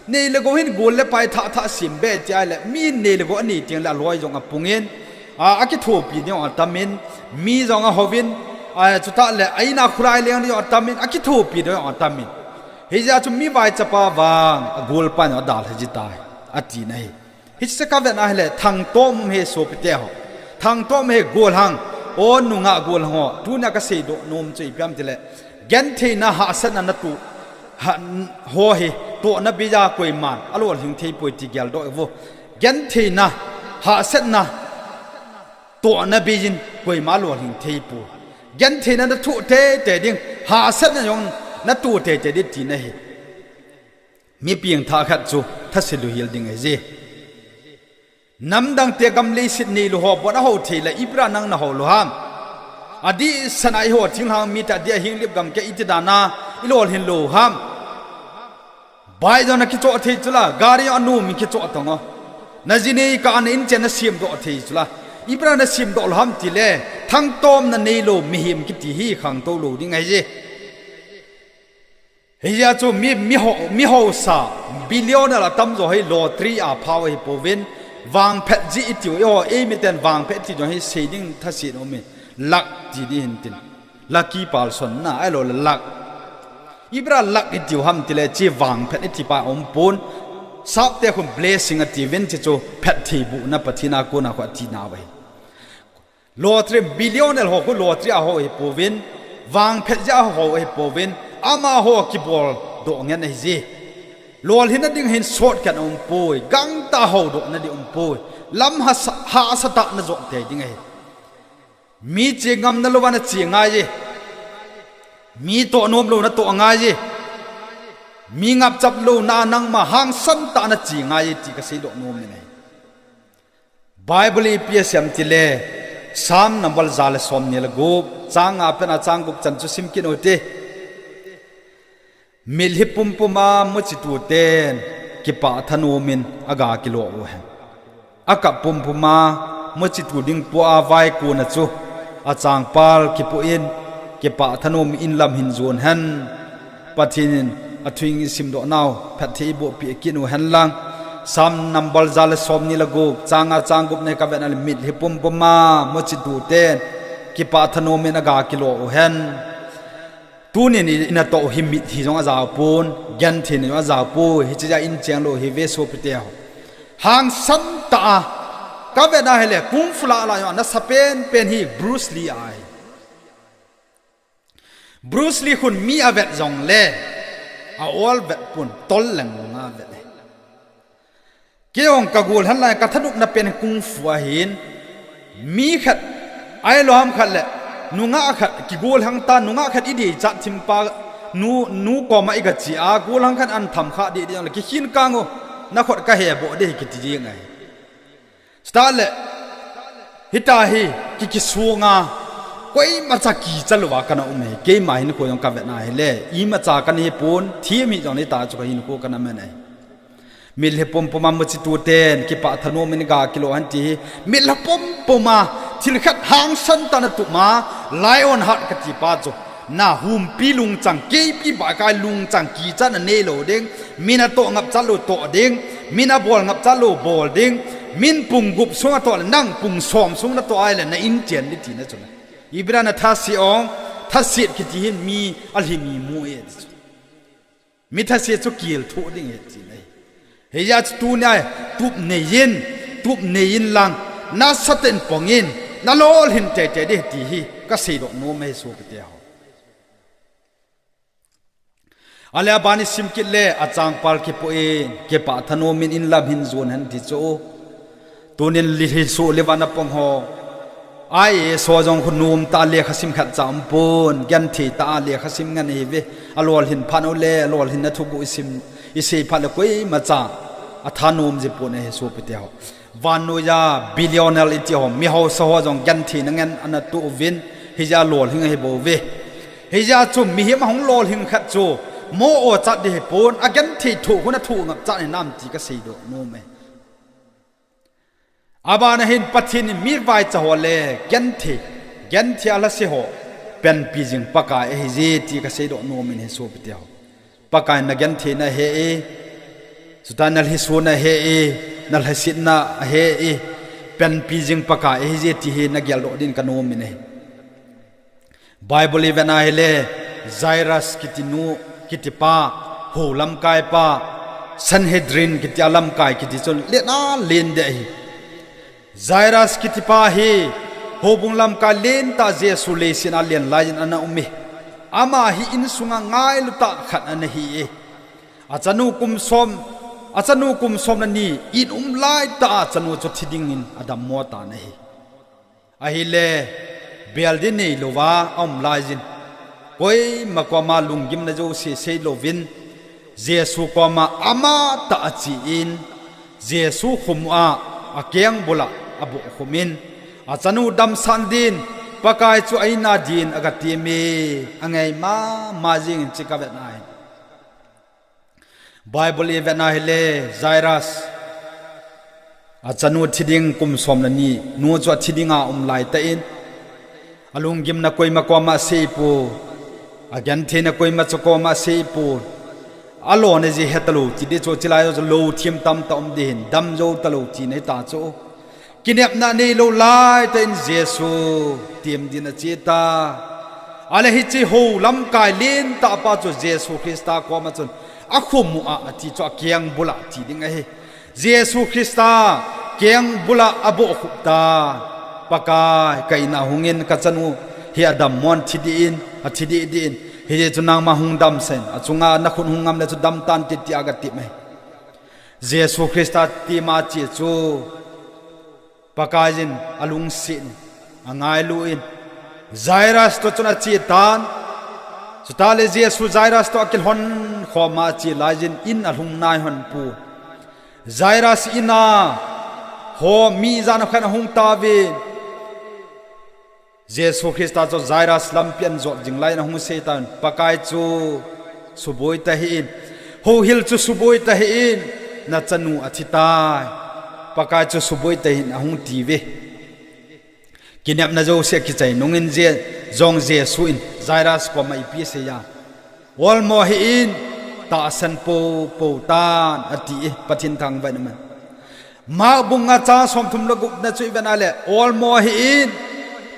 Neile gou hin gol le pai thah thah sem be ti ahile, mi neile gou anei tengle aloi jong apungin, a, akithopi ding atamin, mi jong ahouvin, a, chutah le a-in a khulai leng ding atamin, akithopi ding atamin. Hijeh chun mi vaichapa vang, agolpan adalha jitai, atina ahi. Hiche kavetna ahile, thangtom um ahi sopite ho. Thangtom um ahi golhang, o nungah golhang ho. Tunia kaseidoh nom chu ipi ham tile, gentheina hahsatna natoh, ha, ho hi, tohna beija koiman alolhing theipoi ti geldoh uvo. Gentheina, hahsatna, tohna beijin koima lolhing theipoi. Gentheina natoh teitei ding, hahsatna jong natoh teitei ding tina ahi. Mi pengthah khat chu thase louhel ding ahije. Namdangte gam leiset neilou ho bon ahou thei le, ipi dinga nang nahou lou ham? Adehset a eiho thinglhang mite adeh a hinglip gamkai iti dinga ilolhin lou ham? Bike jong nakichoh thei chula, gari jong anom in kichoh tang o. Naji neikah a na inchen nasemdoh thei chula, ipi dinga nasemdoh lou ham tile, thangtomna neilou mihem kiti hi khangtou lou ding ahije. Hijeh chun mi, mi ho, mi haosa, billionaire atamjo hi lottery a phau ahipouvin, vangphet jeh itiu, eiho, eimiten vangphet ti jong hi seiding thaset aumin, luck ti ding hintin. Lucky person na, ahiloule luck. Ipi dinga luck itiu ham tile, hiche vangphet itipa aumpon. Sapte khun blessing atiuvin, hiche chu phattheibohna Pathen a kona khu atinau ahi. Lottery, billionaire ho khu lottery a hou ahipouvin, vangphet jeh a hou ahipouvin, amaho kibol doh ngen ahije. Lolhinna ding hin shortcut aumpoi, gangtah a houdohna ding aumpoi, lam hahsa, hahsatah a najot tei ding ahi. Mi che ngamna louva nache ngai e. Mi tohnom lou natoh ngai e. Mi ngapchap louna a nangma hangsan tah a nache ngai e ti kaseidoh nom in ahi. Bible in ipi asei em tile, Psalm number ja le somni le gup, chang nga pen a chang gup chan chu sim kit uhite. Mitlhi pumpuma muchituten kipah thanomin aga kilo uhen. Akap pumpuma muchitu ding pua vaikona chu achangpal kipoh in, kipah thanomin inlam hin jon hen. Pathen in athu in isimdoh nau phatthei iboh peh kit uhen lang. Psalm number ja le somni le gup, chang nga chang gup na hi kavet na le, mitlhi pumpuma muchituten kipah thanomin aga kilo uhen. Tunin i, inatoh hi mitlhi jong ajao pon, gentheina jong ajao poi, hiche jeh a incheng lou hi ve sopite ho. Hangsan tah a, kavet na hile, kung fu lah lah jong a nasa penpen hi Bruce Lee ahi. Bruce Lee khun mi avet jongle, a-ol vet pon, tol leng nga vet e. Kei jong kagol hen lai, kathanopna pen kung fu ahin, mi khat, ahilou ham khat le, nungah khat, kigol hang ta, nungah khat ideichat thimpa, nu, nu koma igache a, gol hang khat an tham kha didi jongle, kikhin kang o, nakhut kaheboh ding ahi kiti jeng ahi. Chutah le, hitia hi, ki, kisunga, koimacha kicha louva kana um ahi, keima hinkho jong kavet na hile, imacha kana hipon, thim hih jongle hitia chu kahinkho kana man ahi. Mitlhi pumpuma muchituten kipah thanomin aga kilo hen ti hi, mitlhi pumpuma, thil khat hangsan tah a natup ma, Lionheart katipa chu, na humpi lungchang, keipi bah kai lungchang, kichatna neilou ding, min atoh ngapchat lou toh ding, min abol ngapchat lou bol ding, min pung gup sung atoh le nang pung som sung natoh ahile na inchen ding tina chu na. Ipi dinga nathase ong, thaset kiti hin mi alhi mi mu e ti chu. Mi thase chu kelthoh ding ahi ti ahi. Hijeh a chu tunia tup neiyin, tup neiyin lang, nasatah in pongin, nalolhin teitei ding ahi ti hi kaseidoh nom ahi sopite ho. Ale aban isim kit le, achangpal kipoh in, kipah thanomin inlam hin jon hen ti chu. Tunin lhisoh le vannoi a pang ho, IAS ho jong khu nomtah a lekhasim khatcha umpon, genthei tah a lekhasim ngen ahiuve. Alolhin phat ule, alolhinna thuguh isim, isei phat le koimacha athanom jipon ahi sopite ho. Vannoiya billionaire iti ho, mihaosa ho jong gentheina ngen anatoh uvin, hijeh a lolhing ahibouve. Hijeh a chu mihem ahung lolhing khat chu mo-o chat ding ahipon, agenthei thoh khun athoh ngapchat hinam ti kaseidoh nom e. Abana hin Pathen in mi vaicha ho le genthei, genthei a lhase ho panpi jing Pakai ahije ti kaseidoh nom in ahi sopite ho. Pakai in nagentheina ahe e, chutah nalhisona ahe e, nalhasetna ahe e. panpi jing Pakai ahi je ti hi na geldoh din ka nom in ahi. Bible i vet na hile, Jairus kiti nu, kiti pa, hou lamkai pa, Sanhedrin kiti a lamkai kiti chun len a len deh ahi. Jairus kiti pa hi, houbung lamkai len tah Jesu leiset a len lai in ana um e. Ama hi insunga ngailu tah khat ana hi e. Achanu kum som, achanu kum som le ni in um lai tah a achanu chu thi dingin adammo tan ahi. Ahile, bel ding neilouva aum laiyin, koima koma lunggimna jouse seilouvin, Jesu koma amatah achen, Jesu khum a, akeng bula abohkhum in, achanu damsah din, Pakai chu a-in a din aga tem e, angei mama jingin hiche ka vet na ahi. Bible i vet na hile, Jairus, achanu thi ding kum som le ni nu chu athi dinga um laitah in, alunggimna koima koma aseipon, agentheina koima chu koma aseipon, alona ji hetalou ti ding chu, chulai chu lou thim tamtah um ding hin, damjou talou tina hita chu. Kinepna neilou laitah in Jesu tem din ache ta. Ahile hiche hou lamkai len tah pa chu Jesu Christa koma chun akhum u a ati chu akeng bula ti ding ahi. Jesu Christa keng bula abohkhup ta. Pakai, ka-in a hungin kachanu hi adammo in thi dih in, athi dih dih in. Hijeh chun nangma hung damsah in, achunga nakhut hung ngam le chu damtan ti tia aga tem ahi. Jesu Christa tem a ache chu Pakaiyin alungset in, angailu in, Jairus toh chun ache tan. Chutah le Jesu Jairus toh akilhon khom a ache laiyin in alhung nai lhon pon. Jairus in a ho mi ijat ham khat ahung tauvin, Jesu Christa chu Jairus lampi anjot jing laiyin ahung seitan, Pakai chu suboi tahih in, houhil chu suboi tahih in, nachanu athi tai. Pakai chu suboi tahih in ahung tiuve. Kinepna jouse akichai nungin Je-, jong Jesu in Jairus koma ipi asei a, olmo hih in, tahsan poupou tan, ati e, Pathen thangvah in um hen. Mark bung nga chang somthum le gupna chu ivet na le, olmo hih in,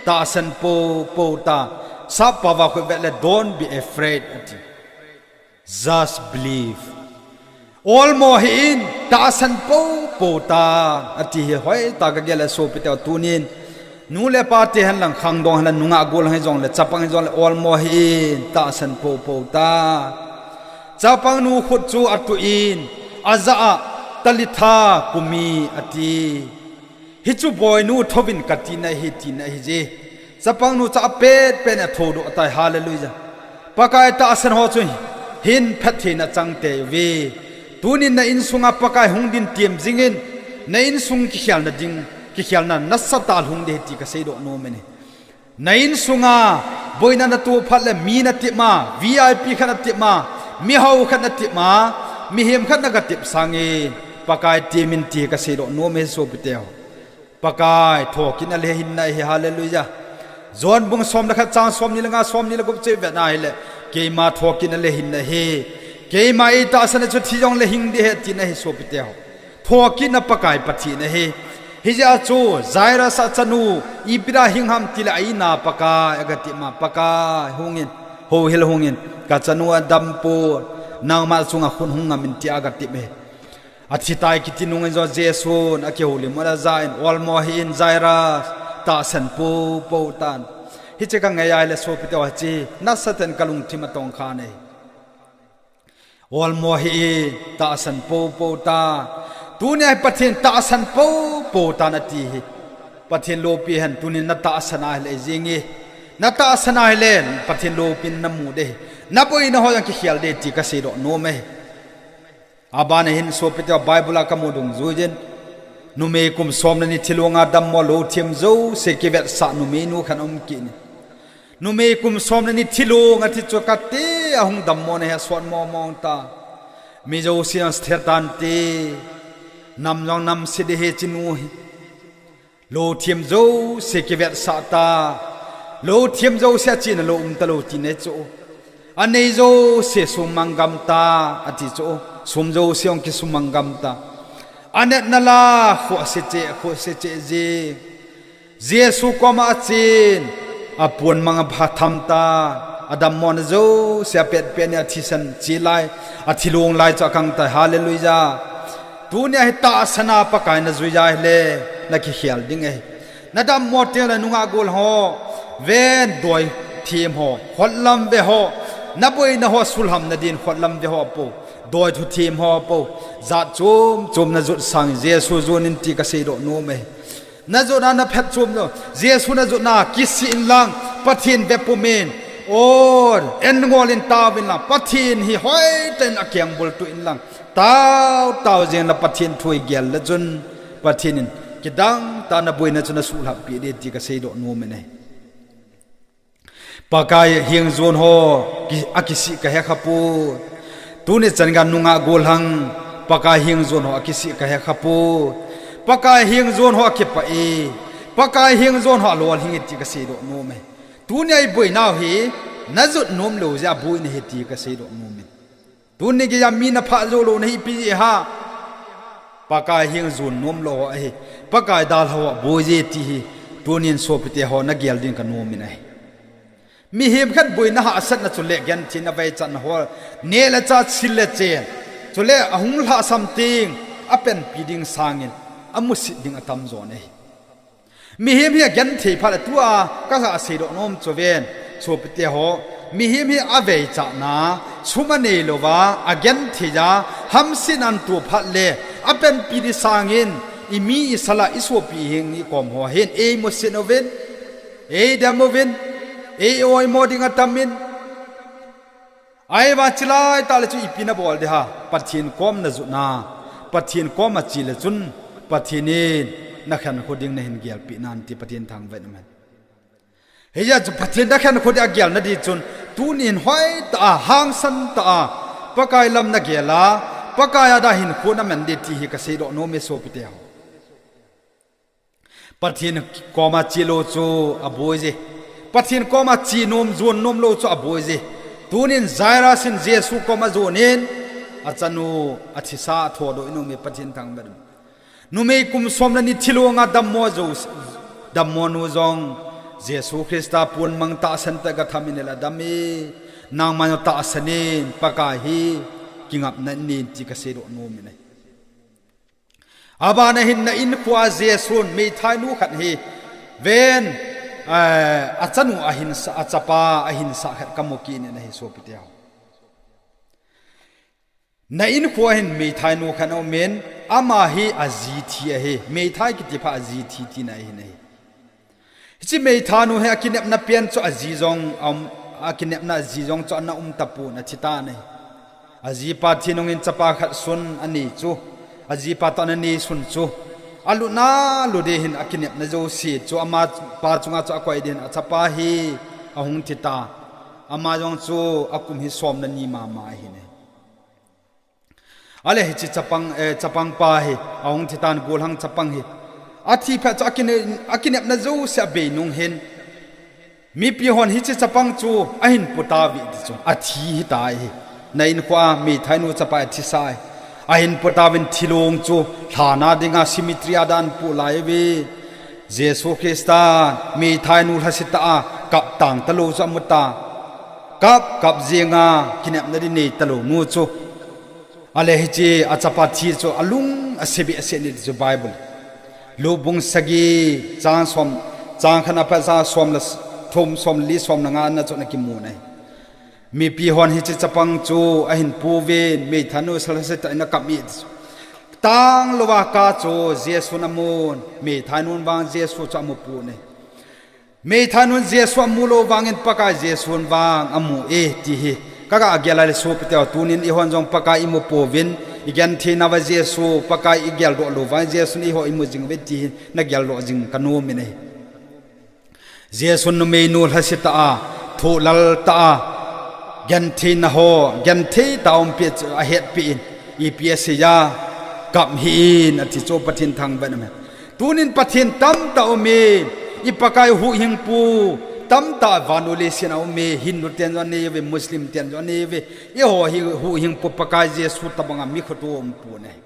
tahsan poupou tan. Sappao a khu ivet le, don't be afraid, ati. Just believe. Olmo hih in, tahsan poupou tan, ati hi hoitah a kagel e sopite, tunin nu le pate hen lang, khangdong hen lang, nungah gol hijongle, chapang hijongle, olmo hih in, tahsan poupou tan. Chapang nu khut chu atuh in, ajah a, Talitha kumi, ati. Hichu boinu thouvin kati nahi, ti nahi je. Chapang nu chu apet pet in athoudoh tai, hallelujah. Pakai tahsan ho chu hin phattheina chang teiuve. Tunin na insunga Pakai hung din tem jingin, na insung kikhelna ding, kikhelna nasatah a lhung ding ahi ti kaseidoh nom e. Na insunga boina natoh phat le mi natep a, V I P khat natep a, mihao khat natep a, mihem khat nagatep sangin, Pakai temin ti kaseidoh nom e sopite ho. Pakai thokitna le hinna ahi, hallelujah. John bung som le khat chang somni le nga, somni le gup chu ivet na hile, keima thokitna le hinna ahi. Keima eitahsan a chu thi jongle hing ding ahi ti nahi sopite ho. Thokitna Pakai Pathen ahi. Hijeh a chu Jairus achanu, ipi dia hing ham tile a-in a Pakai agatep a, Pakai hungin, houhil hungin, kachanu adam pon, nangma chunga khut hung ngam in tia agatep e. Athi tai kiti nungin jong Jesun akihoulim un aja in, olmo hih in Jairus, tahsan poupou tan. Hiche kangei a hile sopite ho, hiche nasatah in kalungthim atongkha e. Olmo hih in, tahsan poupou tan. Tunia hi Pathen tahsan poupou tan ati hi. Pathen loupi hen, tunin natahsan a hile jing e. Natahsan a hile Pathen loupina namu ding ahi. Naboina ho jong kikhel ding ahi ti kaseidoh nom e. Abana hin sopite ho, Bible a kamu dungjuiyin, numei kum som le ni thilong a dammo lou thim jouse kivetsah numeinu khat aum kit in. Numei kum som le ni thilong ati chu kati ahung dammo na hi asot mong mong ta. Mi jouse jong athe tante. Nam jong namse ding ahi hiche nu hi. Lou thim jouse kivetsah ta. Lou thim jouse achena lou um talou tina chu. Anei jouse sumang gam ta, ati chu. Sum jouse jong kisumang gam ta. Anetna la, khoh se cheh, khoh se cheh jing. Jesu koma achen, apon mang apha tham tan, adammo na jouse apet pet in athisan chi lai, athilong lai chu akang tai. Hallelujah. Tunia hi tahsan a Pakai najui a ahile, nakikhel ding ahi. Nadammo teng le nungah gol ho, ven doi them ho, khotlam ve ho, naboina ho sulham nadin khotlam ve ho po, doi thu them ho po, jat chom chom najot sang Jesu jon in ti kasei doh nom e. Najot na naphet chom lo, Jesu najot na kisih in lang, Pathen ve pum in, o, en ngol in tao in lang, Pathen hi hoitah in akeng bol tu in lang, tao tao jeng la Pathen thu igel le chun, Pathen in kidang tah a naboina chu nasuhlhap pi ding ti kasei doh nom e. Pakai heng jon ho, ki, akisih kahe kha poi. Tuni chan gei nungah gol hang, Pakai heng jon ho akisih kahe kha poi. Pakai heng jon ho akipah e. Pakai heng jon ho alolhing e ti kasei doh nom e. Tunia iboinau hi, najot nom lou jeh a boina ahi ti kasei doh nom e. Tuni geiya mi naphah jou lou nahi ipi jeh ham. Pakai heng jon nom lou ho ahi. Pakai dalha ho aboi e ti hi. Tunin sopite ho nagel ding kanom in ahi. Mihem khat boina hahsatna chule gentheina veichatna ho. Neh le chah, sil le chen. Chule ahung lhahsam teng, apanpi ding sangin, amusit ding atam jo ahi. Mihem hi agenthei phat le tua, kaga seidoh nom chu ven, sopite ho. Mihem hi aveichatna, sum anei louva, agenthei a, hamsetna ato phat le, apanpi ding sangin, imi, isal a, isopi, iheng, ikom ho hin, eimusit uvin, eidem uvin, eioimo ding atam in. Ahivang chilai tah le chu ipi nabol ding ham, Pathen kom najot na, Pathen kom ache le chun, Pathen in nakhen kho ding nahin gelpeh nan ti Pathen thangvah in amen. Hijeh chun Pathen nakhen kho ding agel nading chun, tunin hoitah a, hangsan tah a, Pakai lam nagel a, Pakai a dia hinkho naman ding ti hi kaseidoh nom e sopite ho. Pathen koma che lou chu aboi e. Pathen koma che nom, jon nom lou chu aboi e. Tunin Jairus in Jesu koma ajon in, achanu athisa athodoh in aume Pathen thangvah in. Numei kum som le ni thilong a dammo jo, dammo nu jong Jesu Christa ponmang tahsan tah a gatham in ahile adam e. Nangma jong tahsan in, Pakai hi kingapna nei in ti kaseidoh nom in ahi. Abana hin na inkhua Jesun meithai nu khat hi ven, eh, achanu ahinsah, achapa ahinsah khat kamu kit in ahi sopite ho. Na inkhua hin meithai nu khat aumin, ama hi aji thi ahi, meithai kiti phat aji thi tina ahin ahi. Hiche meithai nu hi akinepna pen chu aji jong, um, akinepna aji jong chu ana um tapon athi tan ahi. Ajipa thi nungin chapa khat sun anei chu, ajipa toh ana neisun chu, alutna lut ding hin akinepna jouse chu amapa chunga chu akoi ding hin achapa hi ahung thi tan. Ama jong chu akum hi som le ni mama ahin ahi. Ahile hiche chapang, eh, chapangpa hi, ahung thi tan golhang chapang hi. Athi phat chu akine-, akinepna jouse abei nung hin. Mipi hon hiche chapang chu ahin pu tauve ti chu. Athi hita ahi. Na inkhua meithai nu chapa athisa ahi. Ahin pu tauvin thilong chu lhana dinga cemetery a ahin pu lai uve. Jesu Christa meithai nu lhasetah a kap tang talou chu amu tan. Kap, kap jenga kinepna ding nei talou nu chu. Ahile hiche achapa thi chu alung ase behseh in ti chu Bible. Luke bung sagi chang som, chang khat a pat chang som le thum, som le li, som le nga na chu ana kimu in ahi. Mipi hon hiche chapang chu ahin pu uvin, meithai nu lhasetah in akap e ti chu. Tang louva kap chu Jesun amun, meithai nun vang Jesu chu amu pon ahi. Meithai nun Jesu amu lou vangin Pakai Jesun vang amu e ti hi. Kaga gel a ahile sopite ho tunin eihon jong Pakai imu pouvin, igenthei nauva Jesu Pakai igel doh lou vangin Jesun eiho imu jing uve ti hi nagel doh jing kanom in ahi. Jesun numei nu lhasetah a, thohlal tah a, gentheina ho, genthei tah a um peh chu ahetpeh in, ipi asei a, kap hih in ati chu Pathen thangvah in amen. Tunin Pathen tamtah aume, i Pakai huhhingpu tamtah vannoi leiset a aume, Hindu ten jong anei uve, Muslim ten jong anei uve, eiho hi huhhingpu Pakai Jesu tobanga mi khoto um pon ahi.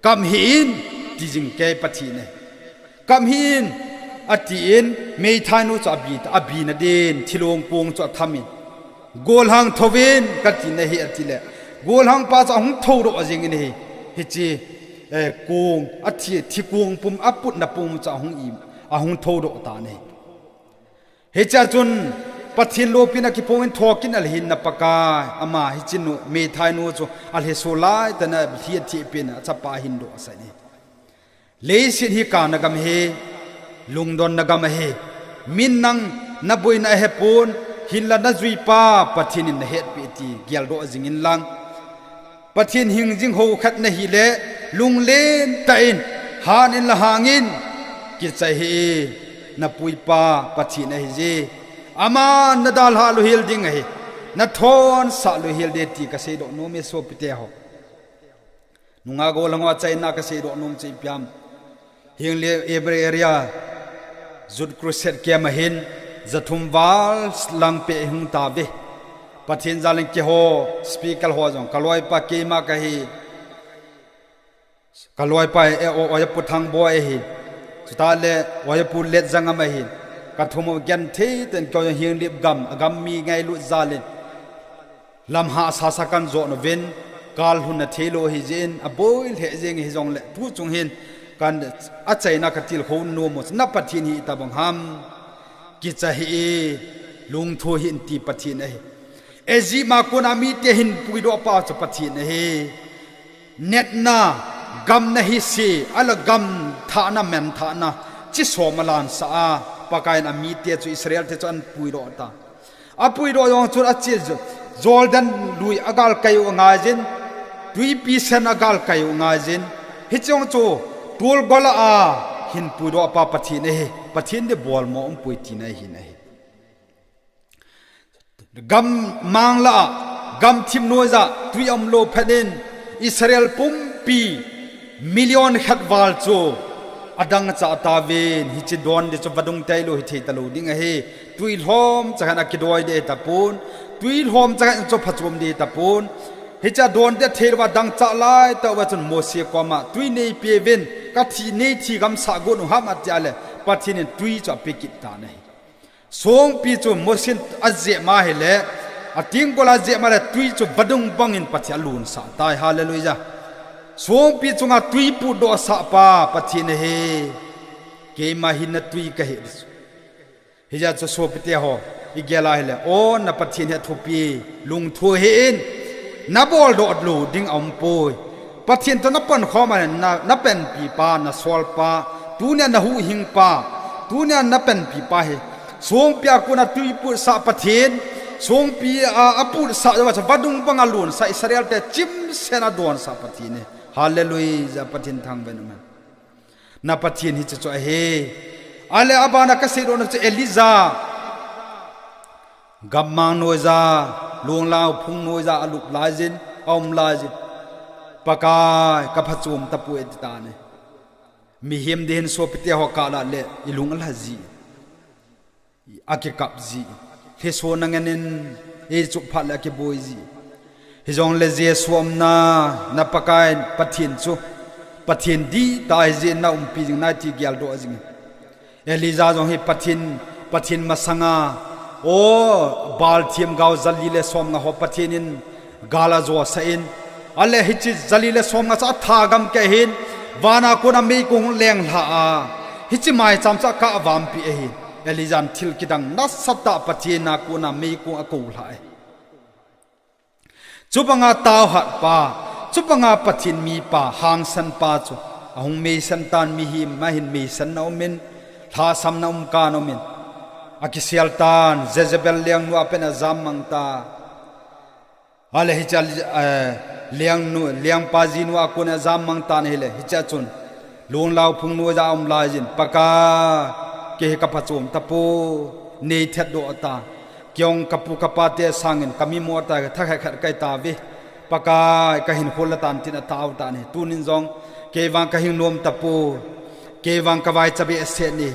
Kap hih in, ti jing kei Pathen ahi. Kap hih in, ati in, meithai nu chu abi, abi nadin, thilong kong chu atham in. Golhang thouvin, kati nahi ati le. Golhang pa chu ahung thoudoh jing in ahi. Hiche, eh, kong, athi, thi kong pum, aputna pum chu ahung im, ahung thoudoh tan ahi. Hichea chun Pathen loupina kiphong in thokit in alhin na Pakai, ama hiche nu, meithai nu chu alhiso lai tah in alhi athipin achapa ahin dohsah in ahi. Leiset hi kana gam ahi, lungdonna gam ahi. Min nang naboina ahepon, hinla najui pa Pathen in nahetpeh ti geldoh jing in lang. Pathen hing jing ho khat nahi le, lunglen tah in, han in la hang in, kichai hih in, napui pa Pathen ahi je. Aman nadalhah louhel ding ahi, nathonsah louhel ding ti kaseidoh nom e sopite ho. Nungah golhang ho achaina kaseidoh nom chu ipi ham. Hing le every area, Youth Crusade camp ahin, jathum val lang peh hung tauve. Pathen jal in keiho, speaker ho jong, kaloipa keima kahi. Kaloipa e, o, Ojapu Thangboi ahi. Chuteng le, Ojapu Letjangam ahi. Kathum u genthei tah in keiho Henglep gam, agam mi ngailut jal in. Lam hahsa sa kan jot uvin, kal lhun na theilou ahi jeh in, aboi lheh jeng hijongle, tu chung hin, kan achaina katilkhou nom u, na Pathen hi itobang ham, kichai hih in, lungthu hih in ti Pathen ahi. Egypt a kona mite ahin puidoh pa chu Pathen ahi. Natna, gamna hise, ahilou le gam thahna, men thahna, chi som alansah a, Pakai in amite chu Israel te chu ahin puidoh tan. Apuidoh jong chun ache Jordan lui agalkai u angaijin, Tuipi Sen agalkai u angaijin, hiche jong chu tolgol a ahin puidoh pa Pathen ahi, Pathen ding bolmo umpoi tina ahin ahi. Gam mang lah a, gamthip noiya, twi aumlou phat in, Israel pumpi million khat val chu adangchah tauvin, hiche don ding chu vadung tailou hithei talou ding ahi. Twi lhomcha khat in akidoi ding tapon, twi lhomcha khat in chu phachom ding tapon. Hiche don ding atheilou va dangchah laitah uva chun Mose koma, twi neipeuvin, kathi, neithi gamsah got u ham atia le, Pathen in twi chu ape kit tan ahi. Songpi chu Mose in ajep ma ahile, atenggol a ajep ma le twi chu vadung bangin Pathen in alonsah tai. Hallelujah. Songpi chunga twi putdohsah pa Pathen ahi. Keima hin natwi kahi ding chu. Hijeh chun sopite ho, igel a ahile, o na Pathen hi athupi, lungthu hih in, naboldoh lou ding aumpoi. Pathen toh napankhom a le na, napanpi pa, nasolpa, tunia nahuhhing pa, tunia napanpi pa hi. Songpi a kona twi putsah Pathen, songpi a, aputsah jouva chu vadung banga alonsah Israel te chimset a adonsah Pathen ahi. Hallelujah, Pathen thangvah in um hen. Na Pathen hiche chu ahi. Ahile abana kaseidoh nom chu Elijah. Gammang noiya, lunglang phung noiya alup laijin, aum laijin. Pakai, kaphachom tapoi ati tan ahi. Mihem ding hin sopite ho kah lah le, ilung alha ji. Akikap ji. Lhiso nangen in, eichuh phat le akiboi ji. Hijongle Jesu umna, na Pakai Pathen chu, Pathen dihtah ahi jeh in naumpi jing nai ti geldoh jing in. Elijah jong hi Pathen, Pathen masanga, o, Baal themgao jali le somnga ho Pathen in gal ajosah in, ahile hiche jali le somnga chu atha gamkai ahin, vana kona meikong lenglha a, hiche maicham chu akah vampi ahin, Elijah in thil kidang nasatah Pathen a kona meikong akoulha ahi. Chubanga taohat pa, chubanga Pathen mipa, hangsan pa chu, ahung meisan tan mihem ahin meisanna umin, lhahsamna um kan umin. Akisel tan, Jezebel lengnu a pen ajammang tan. Ahile hiche, eh, lengnu, lengpa jinu a kon ajammang tan ahile, hichea chun. Lunglang phung noiya aum laijin, Pakai, kei hi kaphachom tapoi, neithat doh tan. Kei jong kapu kapate sangin kamimo tah thakhat khat kahi tauve. Pakai, kahinkho la tan tin atao tan ahi. Tunin jong, kei vang kahing nom tapoi. Kei vang kavaicha behseh in.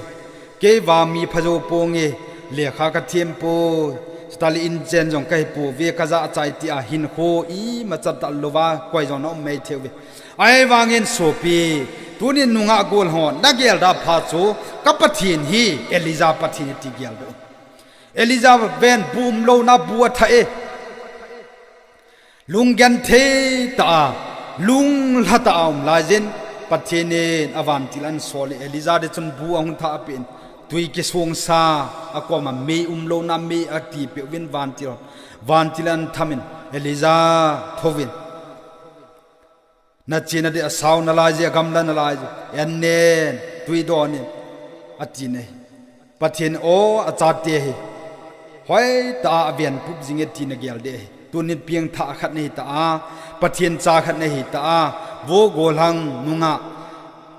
Kei vang mi phajou ponge. Lekha kathem poi. Stalin chen jong kahi pouve, kajah chai tia hinkho imacha tah louva koi jong naum mai thei uve. Ahivangin sopi, tunin nungah gol ho, nagel da pha chu, ka Pathen hi Elijah Pathen hi ti geldoh in. Elijah ven bu umlouna bu atha e. Lunggenthei tah a, lunglha tah a um laiyin, Pathen in avantil ahin sol in, Elijah ding chun bu ahung thah peh in, tui kisongsa, akoma mei umlouna mei atipeh uvin vantil, vantil ahin tham in, Elijah thouvin. Nachena ding asao nalaiye, agamla nalaiye, an nen, tui don in, ati ahi. Pathen o, achate hi hoitah a aven pup jing e ti nagel ding ahi. Tunin pengthah khat nahi tah a, Pathen cha khat nahi tah a, vo golhang nungah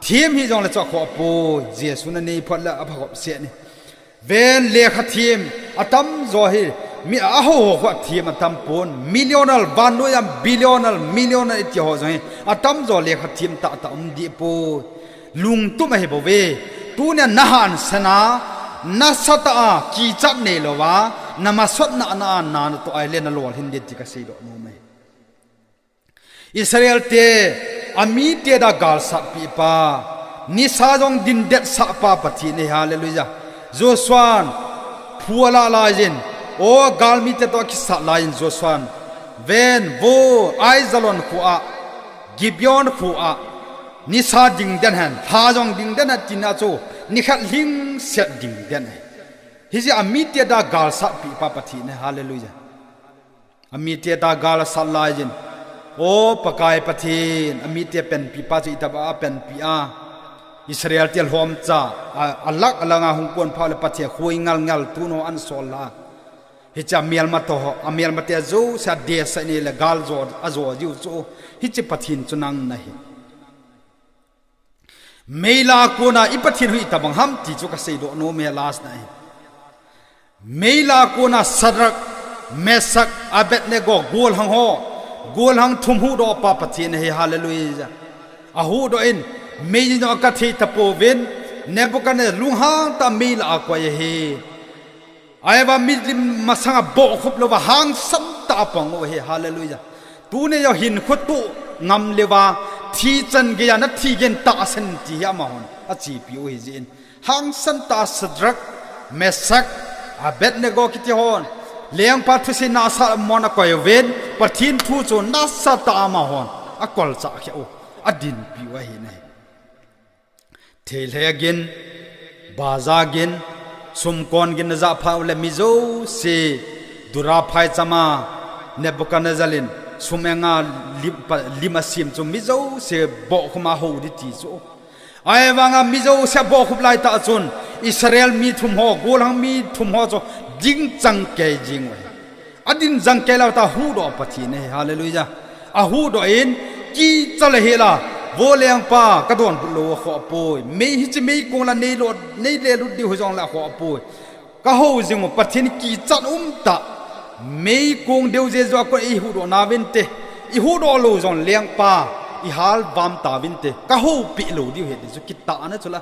them hijongle chu akhoh poi, Jesu nanei phot le aphakhop seh in. Ven lekha them atamjo hi, mi ahoho khu them atampon, millionaire, vannoiya billionaire, millionaire iti ho jong hi, atamjo lekha them tahtah um dehpoi. Lungtup ahi bouve. Tunia nahansan a, nasatah a, kichat neilouva, namasot nahna a, na natoh ahile nalolhin ding ti kaseidoh nom e. Israel te, amite dia galsatpeh pa, nisa jong dingdetsah pa Pathen ahi, hallelujah. Joshua'n phu alah laiyin, o galmite toh akisat laiyin Joshua'n, ven vo, Aijalon khoa, Gibeon khoa, nisa dingden hen, lha jong dingden hen tina chu, nikhat lhingset dingden ahi. Hiche amite dia galsatpeh pa Pathen ahi, hallelujah. Amite dia gal asat laiyin, o Pakai Pathen, amite panpi pa chu itobang a panpi a, Israel te lhomcha, a, alak alanga hung kon pha le Pathen khoi ngalngal tun ho ahin sol a. Hiche amelma toh, amelmate jouse adehset in ahile gal jo, ajo jiu chu, hiche Pathen chu nang nahi. Meilah a kona i Pathen hi itobang ham ti chu kaseidoh nom e, last na hi. Meilah a kona Shadrach, Meshach, Abednego, golhang ho, golhang thum huhdoh pa Pathen ahi, hallelujah. Ahuhdoh in, mei jong akathei tapouvin, Nebuchadnezzar lunghang tah a meilah a akoi ahi. Ahivang milim masanga bohkhup louva hangsan tah a apang u ahi, hallelujah. Tuni jong hinkho toh ngam leuva, thi chan geiya nathi geiyin tahsan in ti hi amahon achepi u ahi jeh in. Hangsan tah a Shadrach, Meshach, Abednego kiti hon, lengpa thusei nasatah a amahon akoi uvin, Pathen thu chu nasatah a amahon akolchah kheh u, adinpi u ahi nai. Theilhei gin, baja gin, sumkon gin ajah phat uleh mi jouse, Dura phaichama, Nebuchadnezzar in, sum enga lim, pa, lim asem chu mi jouse bohkhum a hou ding ti chu. Ahivanga mi jouse abohkhup laitah chun, Israel mi thum ho, golhang mi thum ho chu, ding chang kei jing u ahi. Adin chang kei lou tah a ahuhdoh Pathen ahi, hallelujah. Ahuhdoh in, kicha le hila, vo lengpa, kadonbut lou akhoh poi. Mei hiche meikong la neilo, neile lut diu hijongle akhoh poi. Kahou jing u, Pathen kichat umtah. Meikong deu jeju a kon ihuhdoh nauvinte. Ihuhdoh lou jong lengpa, ihal vam tauvinte. Kahoupi lou diu ahi ti chu kitahna chu la.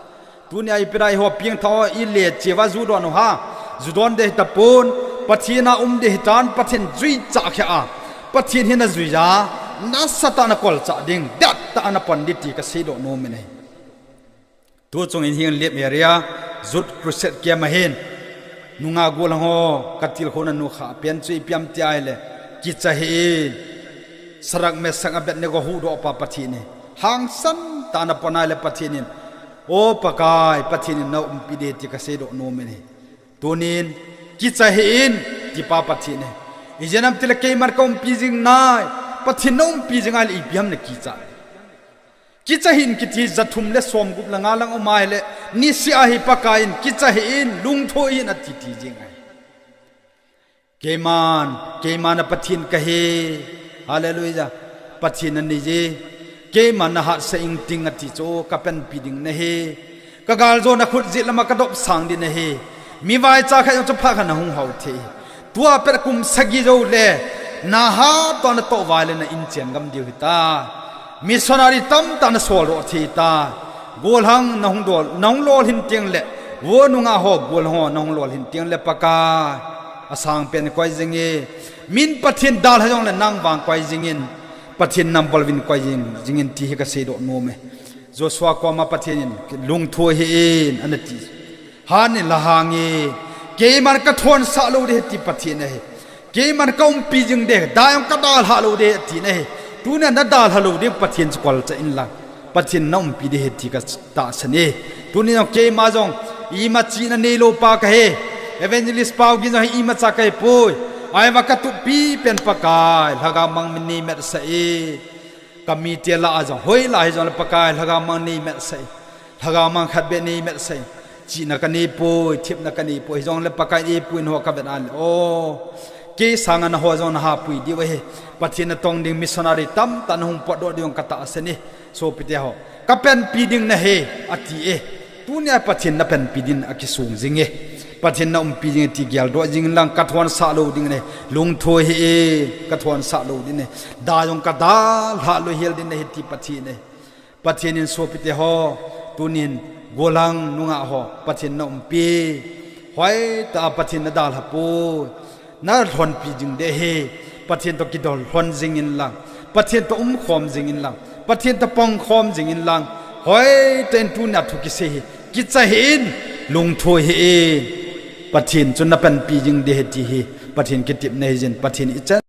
Tunia ipi dia eiho pengthah ho ile cheh uva ju don u ham. Ju don ding ahitapon, Pathen a um ding ahitan, Pathen juicha kheh a, Pathen hi najui a, nasatah a nakolchah ding, dettah a napon ding ti kaseidoh nom in ahi. Tuchung in Henglep area, Youth Crusade camp ahin. Nungah golhang ho, katilkhouna nukhah pen chu ipi ham ti ahile, kicha hih in. Shadrach, Meshach, Abednego huhdoh pa Pathen ahi. Hangsan tah a napon ahile Pathen in, o Pakai, Pathen in naumpi ding ti kaseidoh nom in ahi. Tunin, kicha hih in, ti pa Pathen ahi. Ijeh inem itile keiman kaumpi jing nai, Pathen naumpi jing ahile ipi ham nakicha. Kicha hih in kiti ja thum le som gup le nga lang um ahile, niseh a hi Pakai in, kicha hih in, lungtho hih in ati ti jing ahi. Keiman, keiman a Pathen kahi. Hallelujah. Pathen nahi e. Keiman nahatsah ingting ati chu kapanpi ding nahi. Kagal jona khut jet lama kadopsang ding nahi. Mi vaicha khat jong chu phat khat nahung hao thei. Tua pet kum sagi jou le, nahat toh natoh uva le na inchen gam diu hitai. Missionary tamtah nasol doh thei tai. Golhang nahung dol, nahung lolhin teng le, vo nungah ho, golhang ho, nahung lolhin teng le Pakai. Asang pen koi jing e. Min Pathen dalha jongle nang vang koi jingin, Pathen nang bolvin koi jing, jingin ti hi kasei doh nom e. Joshua koma Pathen in, lungthoi hih in, ana ti. Hanin la hang e, keiman kathonsah lou ding ahi ti Pathen ahi. Keiman kaumpi jing ding, da jong kadalha lou ding ahi tina ahi. Tunia nadalha lou ding Pathen chu kolcha inlang, Pathen naumpi ding ahi ti katahsan e. Tuni jong keima jong ima chihna neilou pa kahi. Evangelist Paugin jong hi imacha kahipoi. Ahivang katupi pen Pakai lhagao mang min neimetsah e. Kamite lah a jong, hoilah hijongle Pakai lhagao mang neimetsah e. Lhagao mang khat beh neimetsah e. Chihna kaneipoi, thepna kaneipoi, hijongle Pakai in eipuiyin ho kavet a le, o, kei sanga naho jong nahapui diu ahi. Pathen natong ding missionary tamtah nahung potdoh ding jong katahsan e. Sopite ho, kapanpi ding nahi, ati e. Tunia Pathen napanpi ding akisong jing e. Pathen naumpi jing e ti geldoh jing inlang, kathonsah lou ding ahi. Lungthoi hih in, kathonsah lou ding ahi. Da jong kadalha lou hel ding ahi ti Pathen ahi. Pathen in sopite ho, tunin gollhang nungah ho, Pathen naumpi, hoitah a Pathen nadalhapoi. Nalhonpi jing ding ahi. Pathen toh kidol lhon jing inlang, Pathen toh umkhom jing inlang, Pathen toh pangkhom jing inlang, hoitah in tunia thu kisei hi kicha hih in, lungthoi hih in. Pathen chu napanpi jing ding ahi ti hi Pathen kitepna ahi jin, Pathen ichan